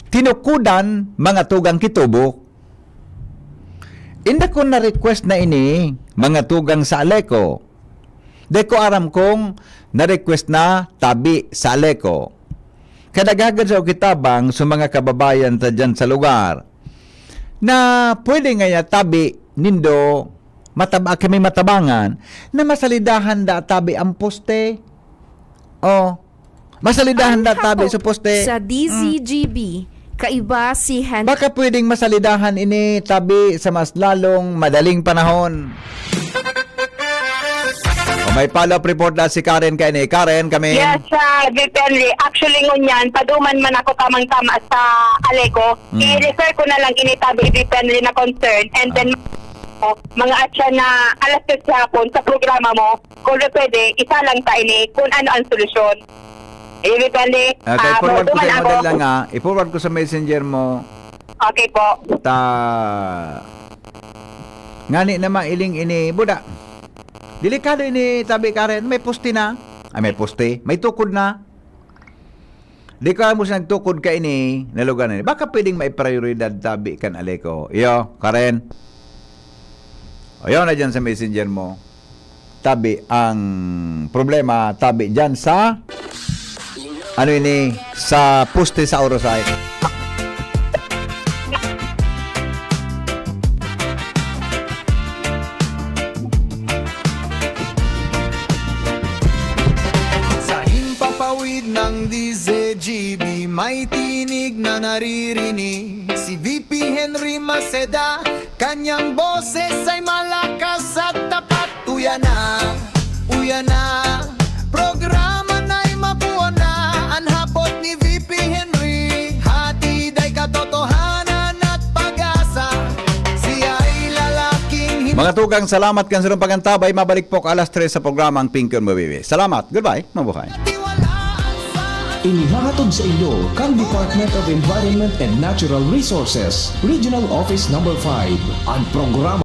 Tinukudan mga tugang ki tubo. Inda ko na-request na ini, mga tugang sa Aleco. Di ko aram kung na-request na tabi sa Aleco. Kaya naghagad sa kitabang sa mga kababayan ta dyan sa lugar na pwede nga ya tabi nindo mataba, kami matabangan na masalidahan da tabi ang poste. Oh, masalidahan da tabi sa poste. Sa Mm. D Z G B, kaiba si Hen- Baka pwedeng masalidahan ini tabi sa mas lalong madaling panahon. O, may follow-up report na si Karen kaini. Karen, kami. Yes, uh, Vipenli. Actually, ngunyan, paduman man ako tamang-tama sa Aleco. Mm. I-refer ko na lang ini tabi, Vipenli, na concern. And then, Ah. oh, mga atya na alas tres hapon sa programa mo, kung pwede, isa lang ta ini kung ano ang solusyon. Eh, Vipenli, Okay, ah, forward ko maduman sa ako. Model lang, ah. I-forward ko sa messenger mo. Okay po. Ta, ngani na mailing ini, buda. Delikado ini, tabi, Karen. May poste na. Ay, may poste. May tukod na. Di ka mo siya nagtukod kaini na lugar na ini. Baka pwedeng may prioridad tabi kan Aleco. Iyo, Karen. Ayaw na dyan sa messenger mo. Tabi ang problema, tabi dyan sa, ano ini, sa poste sa Orosay. Sa himpapawid ng D Z G B, may tinig na naririnig. Si V P Henry Maceda, kanyang boses ay malakas at tapat. Uya na, uya na, programa na'y mabuo na. An hapot ni V P Henry, hatid ay katotohanan at pag-asa. Siya ay lalaking hin- Mga tugang, salamat kan sarong pagantabay. Mabalik po ka alas tres sa programa ang Pingkon Mawiwi. Salamat. Goodbye. Mabuhay. Ini hatod sa inyo kan Department of Environment and Natural Resources, Regional Office Number five. Ang programa